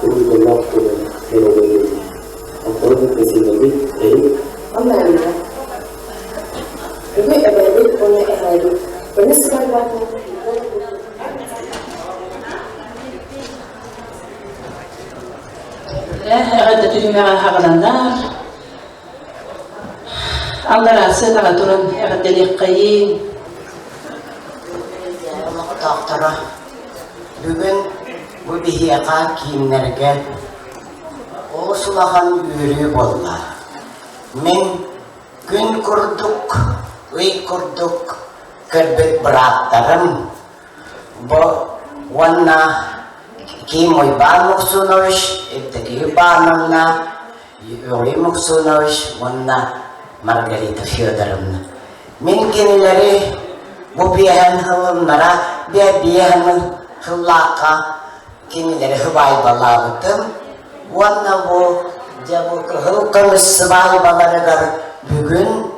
куруук дьоллоох буолан, доруобай буолун. Оттон кытта сиэнэбит, эһик Онно Бүгүн эбээбит уонна эһээбит көмүс сыбайбатын Эҕэрдэ түһүмэҕэ хаҕаланар. Аллараа сыанаҕа туран эҕэрдэлиэххэйиҥ. Олохтоохторо бүгүн бу биһиэхэ кииннэргэ олус улахан үөрүү буолла. Мин күн курдук, ый курдук көрбүт бырааттарым бу уонна Ким Уйбаан Муксунович, Евдокия Ивановна. Юрий Муксунович уонна Маргарита Федоровна. Мин кинилэри бу биэһэн хылыннара биэһэн хыллаахха кинилэри сыбаайбалаабытым уонна бу дьэ бу кыһыл көмүс сыбаайбаларыгар бүгүн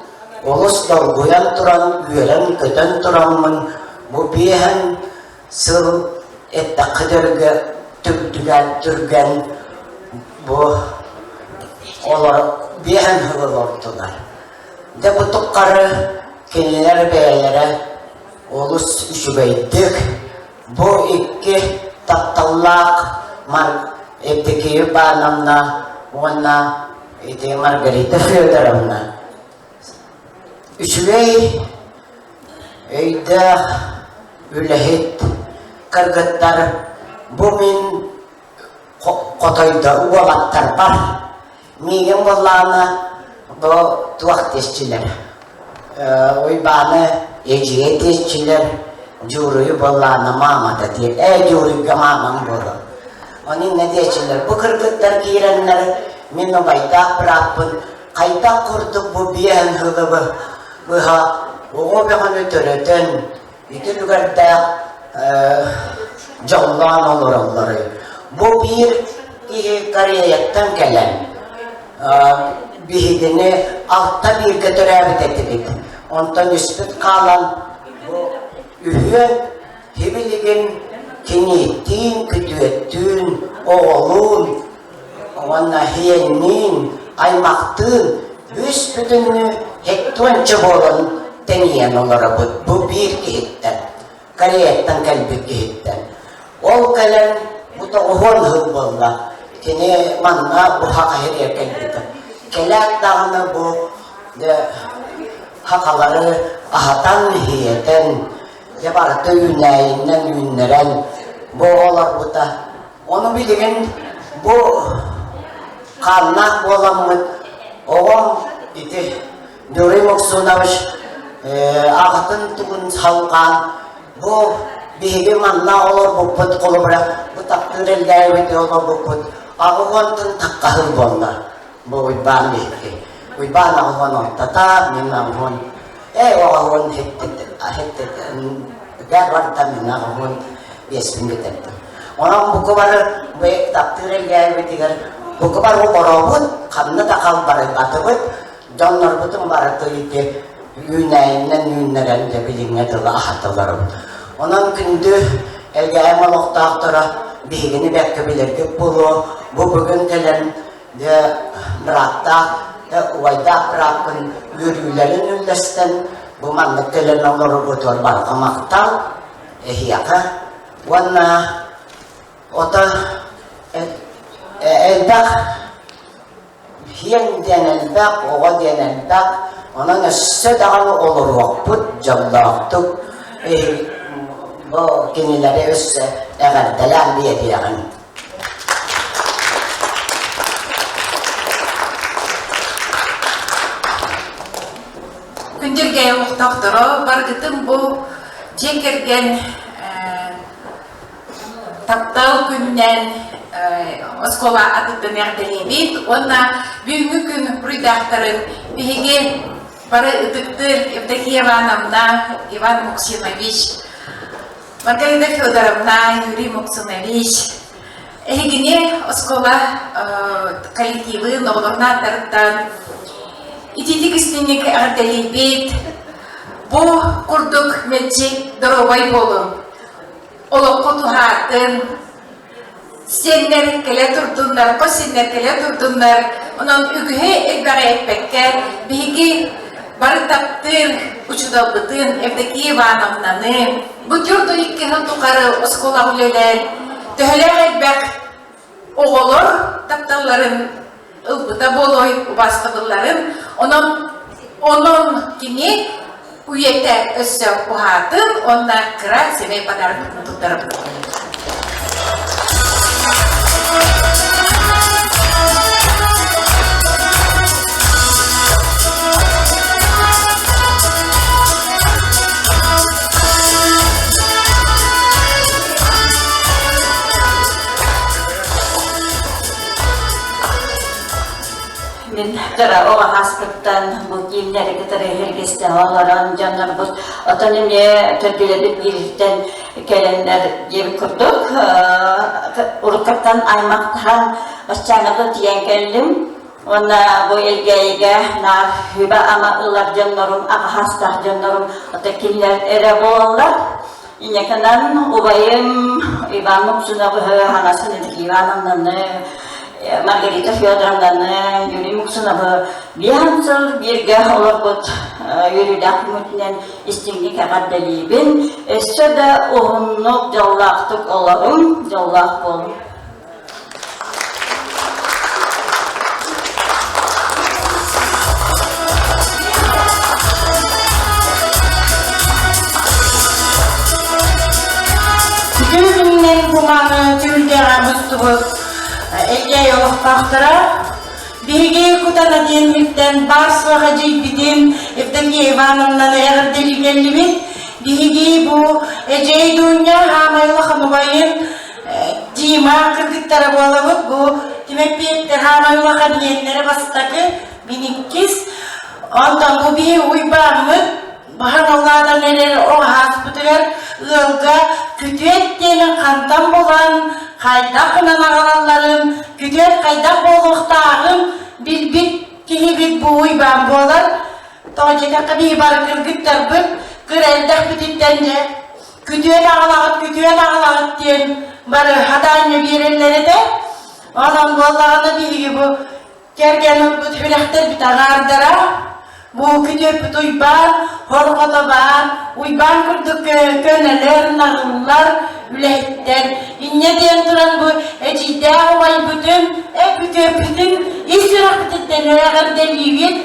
олус долгуйан туран үөрэн-көтөн тураммын бу биэһэн сыл эттэххэ дөргө түрдүгэн түргэн бу олор биэһэн сыл олордулар. Дьэ бу туххары кинилэр бэйэлэрэ олус үчүгэйдик бу икки тапталлаах Мар Евдокия Ивановна уонна ити Маргарита Федоровна үчүгэй өйдөөх үлэһит кыргыттар бу мин хотойдор уолаттарбар миигин буоллаҕына бу туох диэччилэр Уйбааны эдьиийэ диэччилэр Дьууруйу буоллаҕына маамата диир ээ Дьууруйга маамам буолар ону иннэ диэччилэр бу кыргыттар киирэннэр мин убайдаах бырааппын хайдах курдук бу биэһэн сылы быһа оҕо бөҕөнү төрөтөн ити үлүгэрдээх дьоллоон олороллоруй. Бу биир киһи Кореяттан кэлэн биһигини алта бииргэ төрөөбүт этибит. Онтон үспүт хаалан бу үһүөн сибилигин кинииттиин, күтүөттүүн, оҕолуун уонна һиэнниин, аймахтыын үс бүтүннүү һектуонча буолан тэнийэн олоробут бу биир киһиттэн, Кореяттан кэлбит киһиттэн. Ол кэлэн бу тоҕуһуон сыл буолла. Кини манна бу Хахаһирия кэлбитэ. Кэлээт даҕаны бу хахалары аһатан, иһиэтэн, дьэ барыта үүнээйиннэн үүннэрэн бу олорбута. Ону билигин бу хааннаах буоламмыт оҕом ити Юрий Муксунович аҕатын тугун салҕаан бу биһиги манна олорбуппут холобура бу таптыыр элгээбит олорбуппут аҕыһуонтун таккаһыл буолла бу Уйбаан биһиги Уйбаан аҕыһуон ортата мин аҕыһуон ээ аҕыһуон хиттит хиттит барда мин аҕыһуон биэспин бүтэрдим Онон бука бары таптыыр элгээбитигэр бука бары олоробут, ханна да халбарыйбатыбыт, дьоннорбутун барыта ити үүнээйинэн үүннэрэн дьэ билиҥҥэ дылы аһатыларыбыт. Онон күндү Элгээйим олохтоохторо биһигини бэркэ билэргит буолуо, бу бүгүн кэлэн дьэ бырааттаах, убайдаах бырааппын үөрүүлэрин үллэстэн бу маннык кэлэн олороргутугар барҕа махтал эһиэхэ Уонна ото элбэх хиэн диэн элбэх, оҕо диэн элбэх, онон өссө даҕаны олоруохпут дьоллоохтук бу кинилэри өссө эҕэрдэлээн биэриэҕиҥ. Күндүргээ олохтоохторо барыгытын бу дьиэ кэргэн таптал күнүнэн оскуола атыттан эҕэрдэлиибит уонна бүгүҥҥү күн буруйдаахтарын биһиги бары ытыктыыр Евдокия Ивановна, Иван Муксинович, Маргарита Федоровна, Юрий Муксинович эһигини оскуола коллективын оҕолорун ааттарыттан итиитик истиҥник эҕэрдэлиибит. Бу курдук мэлдьи доруобай буолуҥ, олоххо туһаатын, сиэннэр кэлэ турдуннар, хос сиэннэр кэлэ турдуннар. Онон үгүһү элбэҕи эппэккэ, биһиги бары таптыыр учууталбытын Евдокия Ивановнаны бу түөрт икки сыл тухары оскуолаҕа үлэлээн, төһөлөөх элбэх оҕолор тапталларын ылбыта буолуой, убаастабылларын. Онон онон кини үйэтэ өссө уһаатын уонна кыра сэмэй подарок туттарабын. Кыра оҕо ааспыттан бу кииннэри кытары эргистэһэ олорон дьоннорбут отон эмиэ төрдүлэрбит биириттэн кэлэннэр диэбит курдук уруккаттан аймахтаһан баччааҥҥа тиийэн кэллим. Уонна бу Элгээйигэ наар сүбэ-ама ылар дьоннорум, аҕаһаастаах дьоннорум ото кинилэр эрэ буолаллар. Инньэкэнэн убайым Иван Муксуновы, хаҥасын Ивановнаны, Маргарита Федоровнаны, Юрий Муксуновы биэһэн сыл бииргэ олорбут үөрүүлээх күммүтүнэн истиҥник эҕэрдэлиибин. Өссө да уһуннук, дьоллоохтук олоруҥ, дьоллоох буолуҥ. Бүтүн күнүнэн кумааны түһүлгэҕэ мустубут Элгээйи олохтоохторо биһиги Кутана диэн баар суох эдьиийбитин Евдокия Ивановнаны эҕэрдэлии кэллибит. Биһиги бу Эдьиэй Дуня хаамай улахан убайын Дима кыргыттара буолабыт. Бу Тимэппиэттэр хаамай улахан иэннэрэ бастакы, мин иккис. Онтон бу биһи уйбааммыт баһан аллаатан эрэр оҕаһааспытыгар ыалга күтүөт диэнин хантан булан, хайдах гынан аҕалалларын, күтүөт хайдах буолуохтааҕын билбит киһибит бу уйбаан буолар. Тоҕо диэтэххэ биһи бары кыргыттарбыт кыра элбэхпититтэн дьэ күтүөт аҕалаҕыт, күтүөт аҕалаҕыт диэн бары хадаанньа биэрэллэр этэ. Онон буоллаҕына биһиги бу кэргэн ылбыт үрэхтэрбит аҥаардара бу күтүөппүт Уйбаан, хорҕото баар, Уйбаан курдук көнөлөр, наҕыллар, үлэһиттэр. Инньэ диэн туран бу эдьиийдээх убайбытын, күтүөппүтүн ис сүрэхпититтэн эҕэрдэлиибит.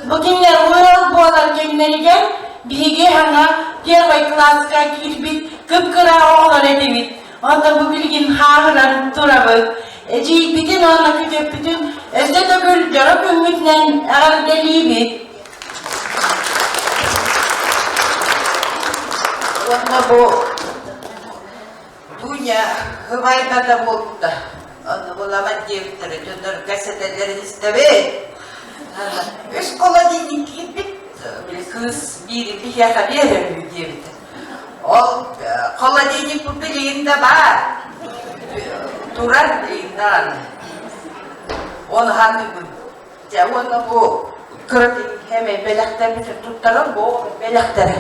Бу кинилэр ыал буолар кэмнэригэр биһиги саҥа первый класска киирбит кып-кыра оҕолор этибит. Онтон бу билигин хааһыран турабыт. Эдьиийбитин уонна күтүөппүтүн өссө төгүл дьоро күммүтүнэн эҕэрдэлиибит. Уонна бу Дуня һыбайбата буолбута. Онно буламат диэбиттэрэ дьоннор кэсэтэллэрин истэбит. Үс холодильник киирбит, били кыыс биири биһиэхэ биэрэр диэбитэ. Ол холодильник билигин да баар. Турар билигин даҕаны. Оны ханныгын. Дьэ уонна бу кыра эмэ бэлэхтэрбитин туттаран бу бэлэхтэрэ.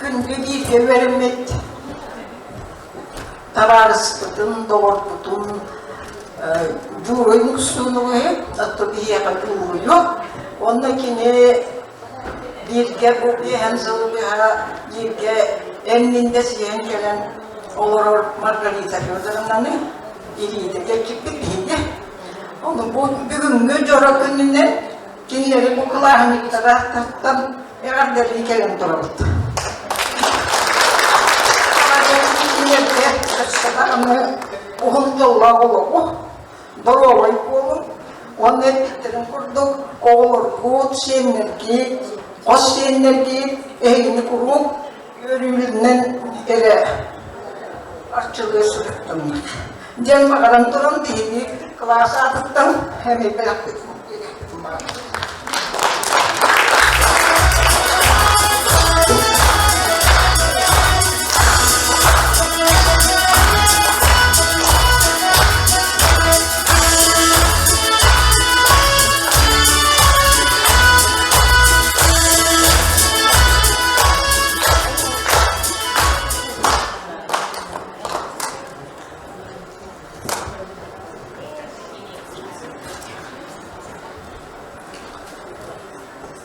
Күндү бииргэ үөрэммит табаарыспытын, доҕорбутун Дьууруй Муксунугу, оттон биһиэхэ Дьууруйу, уонна кини бииргэ бу биэһэн сылы быһа бииргэ эннинде сиэн кэлэн олорор Маргарита Федоровнаны илиитэ кэлчиппит биһиги. Ону бу бүгүҥҥү дьоро күнүнэн кинилэри бу кылааһынньыктара тартан эҕэрдэлии кэлэн турабыт. Кинилэргэ өссө даҕаны уһун дьоллоох олоҕу, доруобай буолун уонна эппиттэрин курдук оҕолоргут, сиэннэргит, хос сиэннэргит эһигини куруук үөрүүлэринэн эрэ арчылыы сырыттыннар. Диэн баҕаран туран биһиги кылаас аатыттан эмиэ бэлэхпит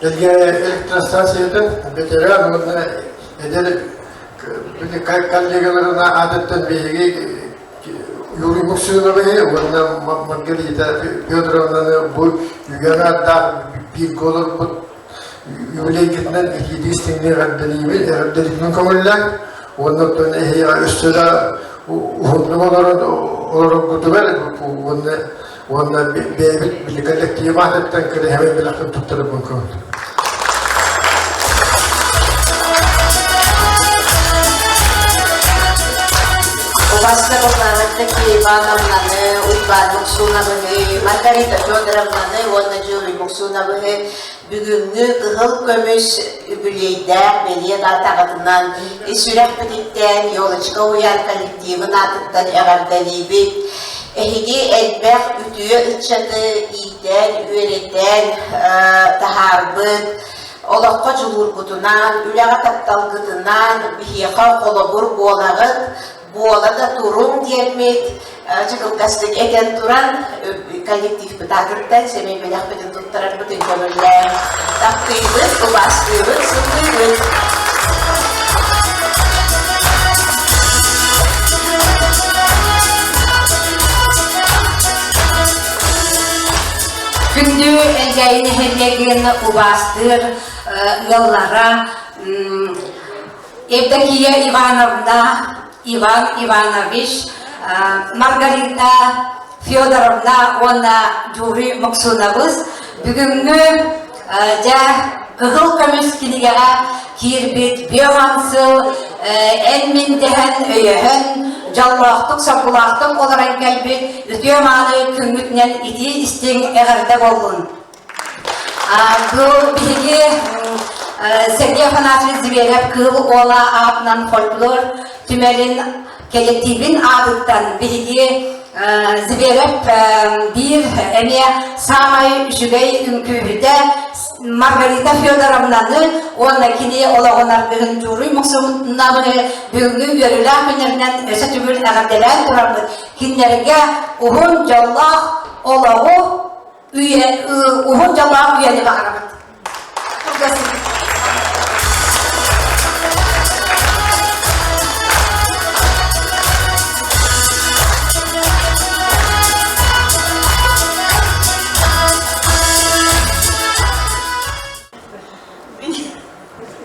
Электростанцията ветеран уонна эдэр коллегаларын аатыттан биһиги Юрий. Муксуновы уонна Маргарита Федоровнаны бу үгэн ааттаах бииргэ олорбут юбилейгитинэн итиитик истиҥник эҕэрдэлиибит, эҕэрдэлиибин көҥүллээх уонна оттон эһиэхэ өссө да уһуннук олорон олороргутугар уонна уонна бэйэбит били коллектив аатыттан кэрэһэбин бэлэхпин туттарарбын көҥүл. Убастабыллаах Евдокия Ивановнаны, Уйбаан Муксуновыһы, Маргарита Федоровнаны уонна Дьулуй Муксуновыһы бүгүҥҥү кыһыл көмүс үбүлүөйдээх бэлиэ даатаҕытынан ис сүрэхпититтэн Елочка уһуйаан коллективын аатыттан эҕэрдэлиибит. Эһиги элбэх үтүө ыччаты иитэн, үөрэтэн таһаарбыт, олоххо дьулуургутунан, үлэҕэ тапталгытынан биһиэхэ холобур буолаҕыт, буола да туруҥ диэммит чыкылгастык этэн туран коллективпыт аатыттан сэмэй бэлэхпитин туттарарбытын көҥүллээн таптыыбыт, убаастыыбыт, сыллыыбыт. Күндү Элгээйи нэһилиэгин убаастыыр ыаллара Евдокия Ивановна, Иван Иванович, Маргарита Федоровна уонна Юрий Муксунабыс бүгүҥҥү дьэ кыһыл көмүс кинигэҕэ киирбит биоман сыл эн-мин дэһэн өйөһөн дьоллоохтук соргулаахтык олорон кэлбит үтүө мааны күҥҥүтүнэн итии истиҥ эҕэрдэ буоллун! Бу биһиги Сергей Афанасьевич Зверев Кыыл Уола аатынан фольклор түмэлин кэлэктиибин аатыттан биһиги Зверев биир эмиэ саамай үчүгэй үҥкүүһүтэ Маргарита Федоровнаны уонна кини олоҕун аргыһын Дьууруй Муксунабыны бүгүҥҥү үөрүүлээх күннэринэн өссө төгүл эҕэрдэлээн тураммыт кинилэргэ уһун дьоллоох олоҕу үйэ уһун дьоллоох үйэни баҕарабыт.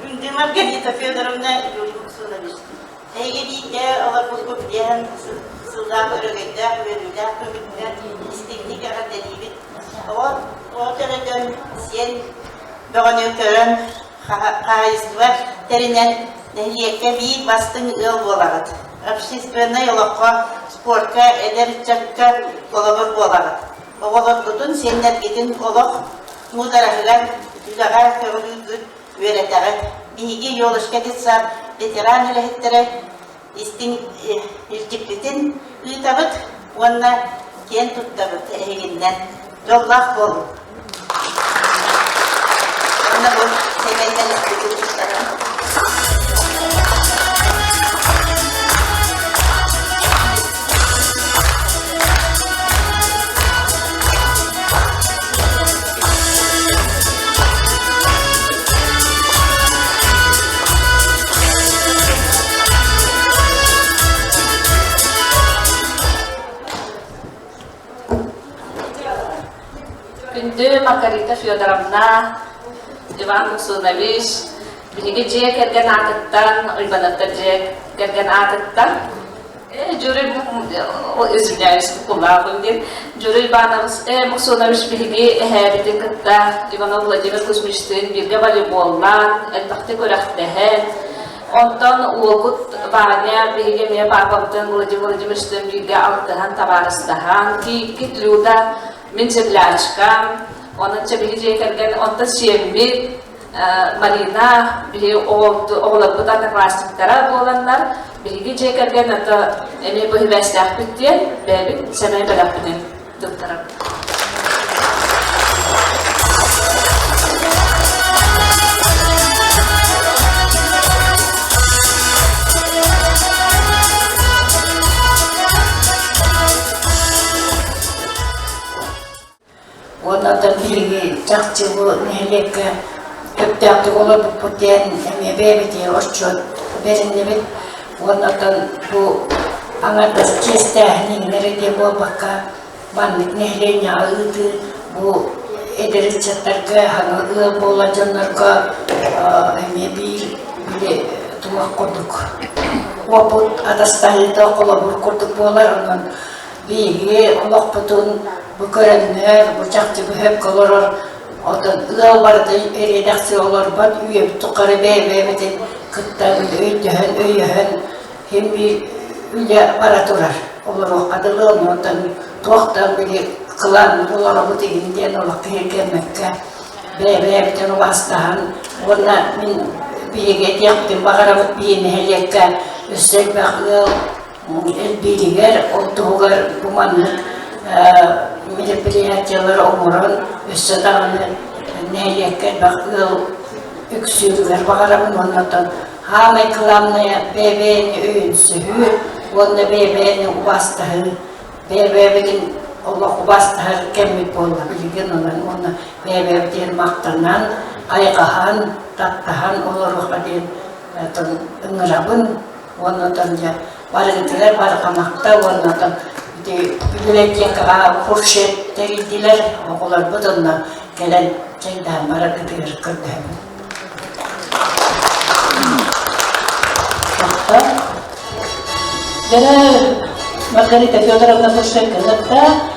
Күндү Маргарита Федоровна Юрий Муксунович, Эһиги бииргэ олорбуккут диэн сыллаах өрөгөйдөөх, үөрүүлээх күммүтүгэр истиҥник эҕэрдэлиибит. Оҕо оҕо төрөтөн, сиэн бөҕөнү көрөн, хаһаайыстыба тэринэн нэһилиэккэ биир бастыҥ ыал буолаҕыт. Общественнай олоххо, спортка, эдэр ыччакка холобур буолаҕыт. Оҕолоргутун, сиэннэргитин олох муудараһыгар, үлэҕэ көҕүлүүргүт үөрэтэҕит. Биһиги Елочка детсад ветеран үлэһиттэрэ истиҥ илдьиппитин ыытабыт уонна киэн туттабыт эһигиннэн. Дьоллоох буолуҥ! Уонна бу сэмэй бэлэхпитин туттаран. Күндү Маргарита Федоровна, Иван Муксунович, биһиги дьиэ кэргэн аатыттан, Уйбаныттар дьиэ кэргэн аатыттан Дьүрүй извиняюсь, кулаабын диэн Дьүрүй Иванович, Муксунович биһиги эһээбитин кытта Иванов Владимир Кузьмичтыын бииргэ волейболлаан, элбэхтик күрэхтэһэн, онтон уолбут Ваня биһиги эмиэ паапабытын Владимир Владимировичтыын бииргэ алтыһан, табаарыстаһан, кииккит Люда, мин землячкам, онон чэ биһи дьиэ кэргэн, онтон сиэммит Марина биһи оҕолорбут одноклассниктара буоланнар биһиги дьиэ кэргэн ото эмиэ быһыбээстээхпит диэн бэйэбит сэмэй бэлэхпитин туттарабыт. Уонна оттон биһиги чахчы бу нэһилиэккэ сөптөөхтүк олорбуппут диэн эмиэ бэйэбитигэр отчуот бэриннибит. Уонна оттон бу Аҥардас чиэстээһин иҥнэрэ диэн буолбакка, маннык нэһилиэнньэҕэ ыытыы бу эдэр ыччаттарга, саҥа ыал буолар дьоннорго эмиэ биир били туох курдук уопут атастаһыыта холобур курдук буолар. Онон биһиги олохпутун бу көрөннөр, бу чахчы бөһөккө олорор, оттон ыал барыта эриэдэхси олорбот, үйэбит тухары бэйэ-бэйэбитин кытта өйдөһөн, өйөһөн син биир үлэ бара турар. Олоруохха дылы, онтон туох да били кылаан олоробут игин диэн олох киһиргэммэккэ бэйэ-бэйэбитин убаастаһан уонна мин биһиги этиэхпитин баҕарабыт биһи нэһилиэккэ өссө элбэх ыал элбииригэр, ол туһугар бу маннык мероприятиелары оҥорон өссө даҕаны нэһилиэккэ элбэх ыал үксүүрүгэр баҕарабын уонна оттон хаамай кылаамнайа бэйэ-бэйэни өйөнсөһүү уонна бэйэ-бэйэни убаастаһыы бэйэ-бэйэбитин олох убаастаһар кэммит буолла билигин онон уонна бэйэ-бэйэбитигэр махтанан, хайҕаһан, таптаһан олоруохха диэн ыҥырабын уонна оттон дьэ барыгытыгар барҕамахта уонна оттон ити библиотекаҕа фуршет тэрийдилэр оҕолорбут онно кэлэн чэйдээн бараргытыгар көрдөһөбүн. Дьэ, Маргарита Федоровна фуршекка ынырда.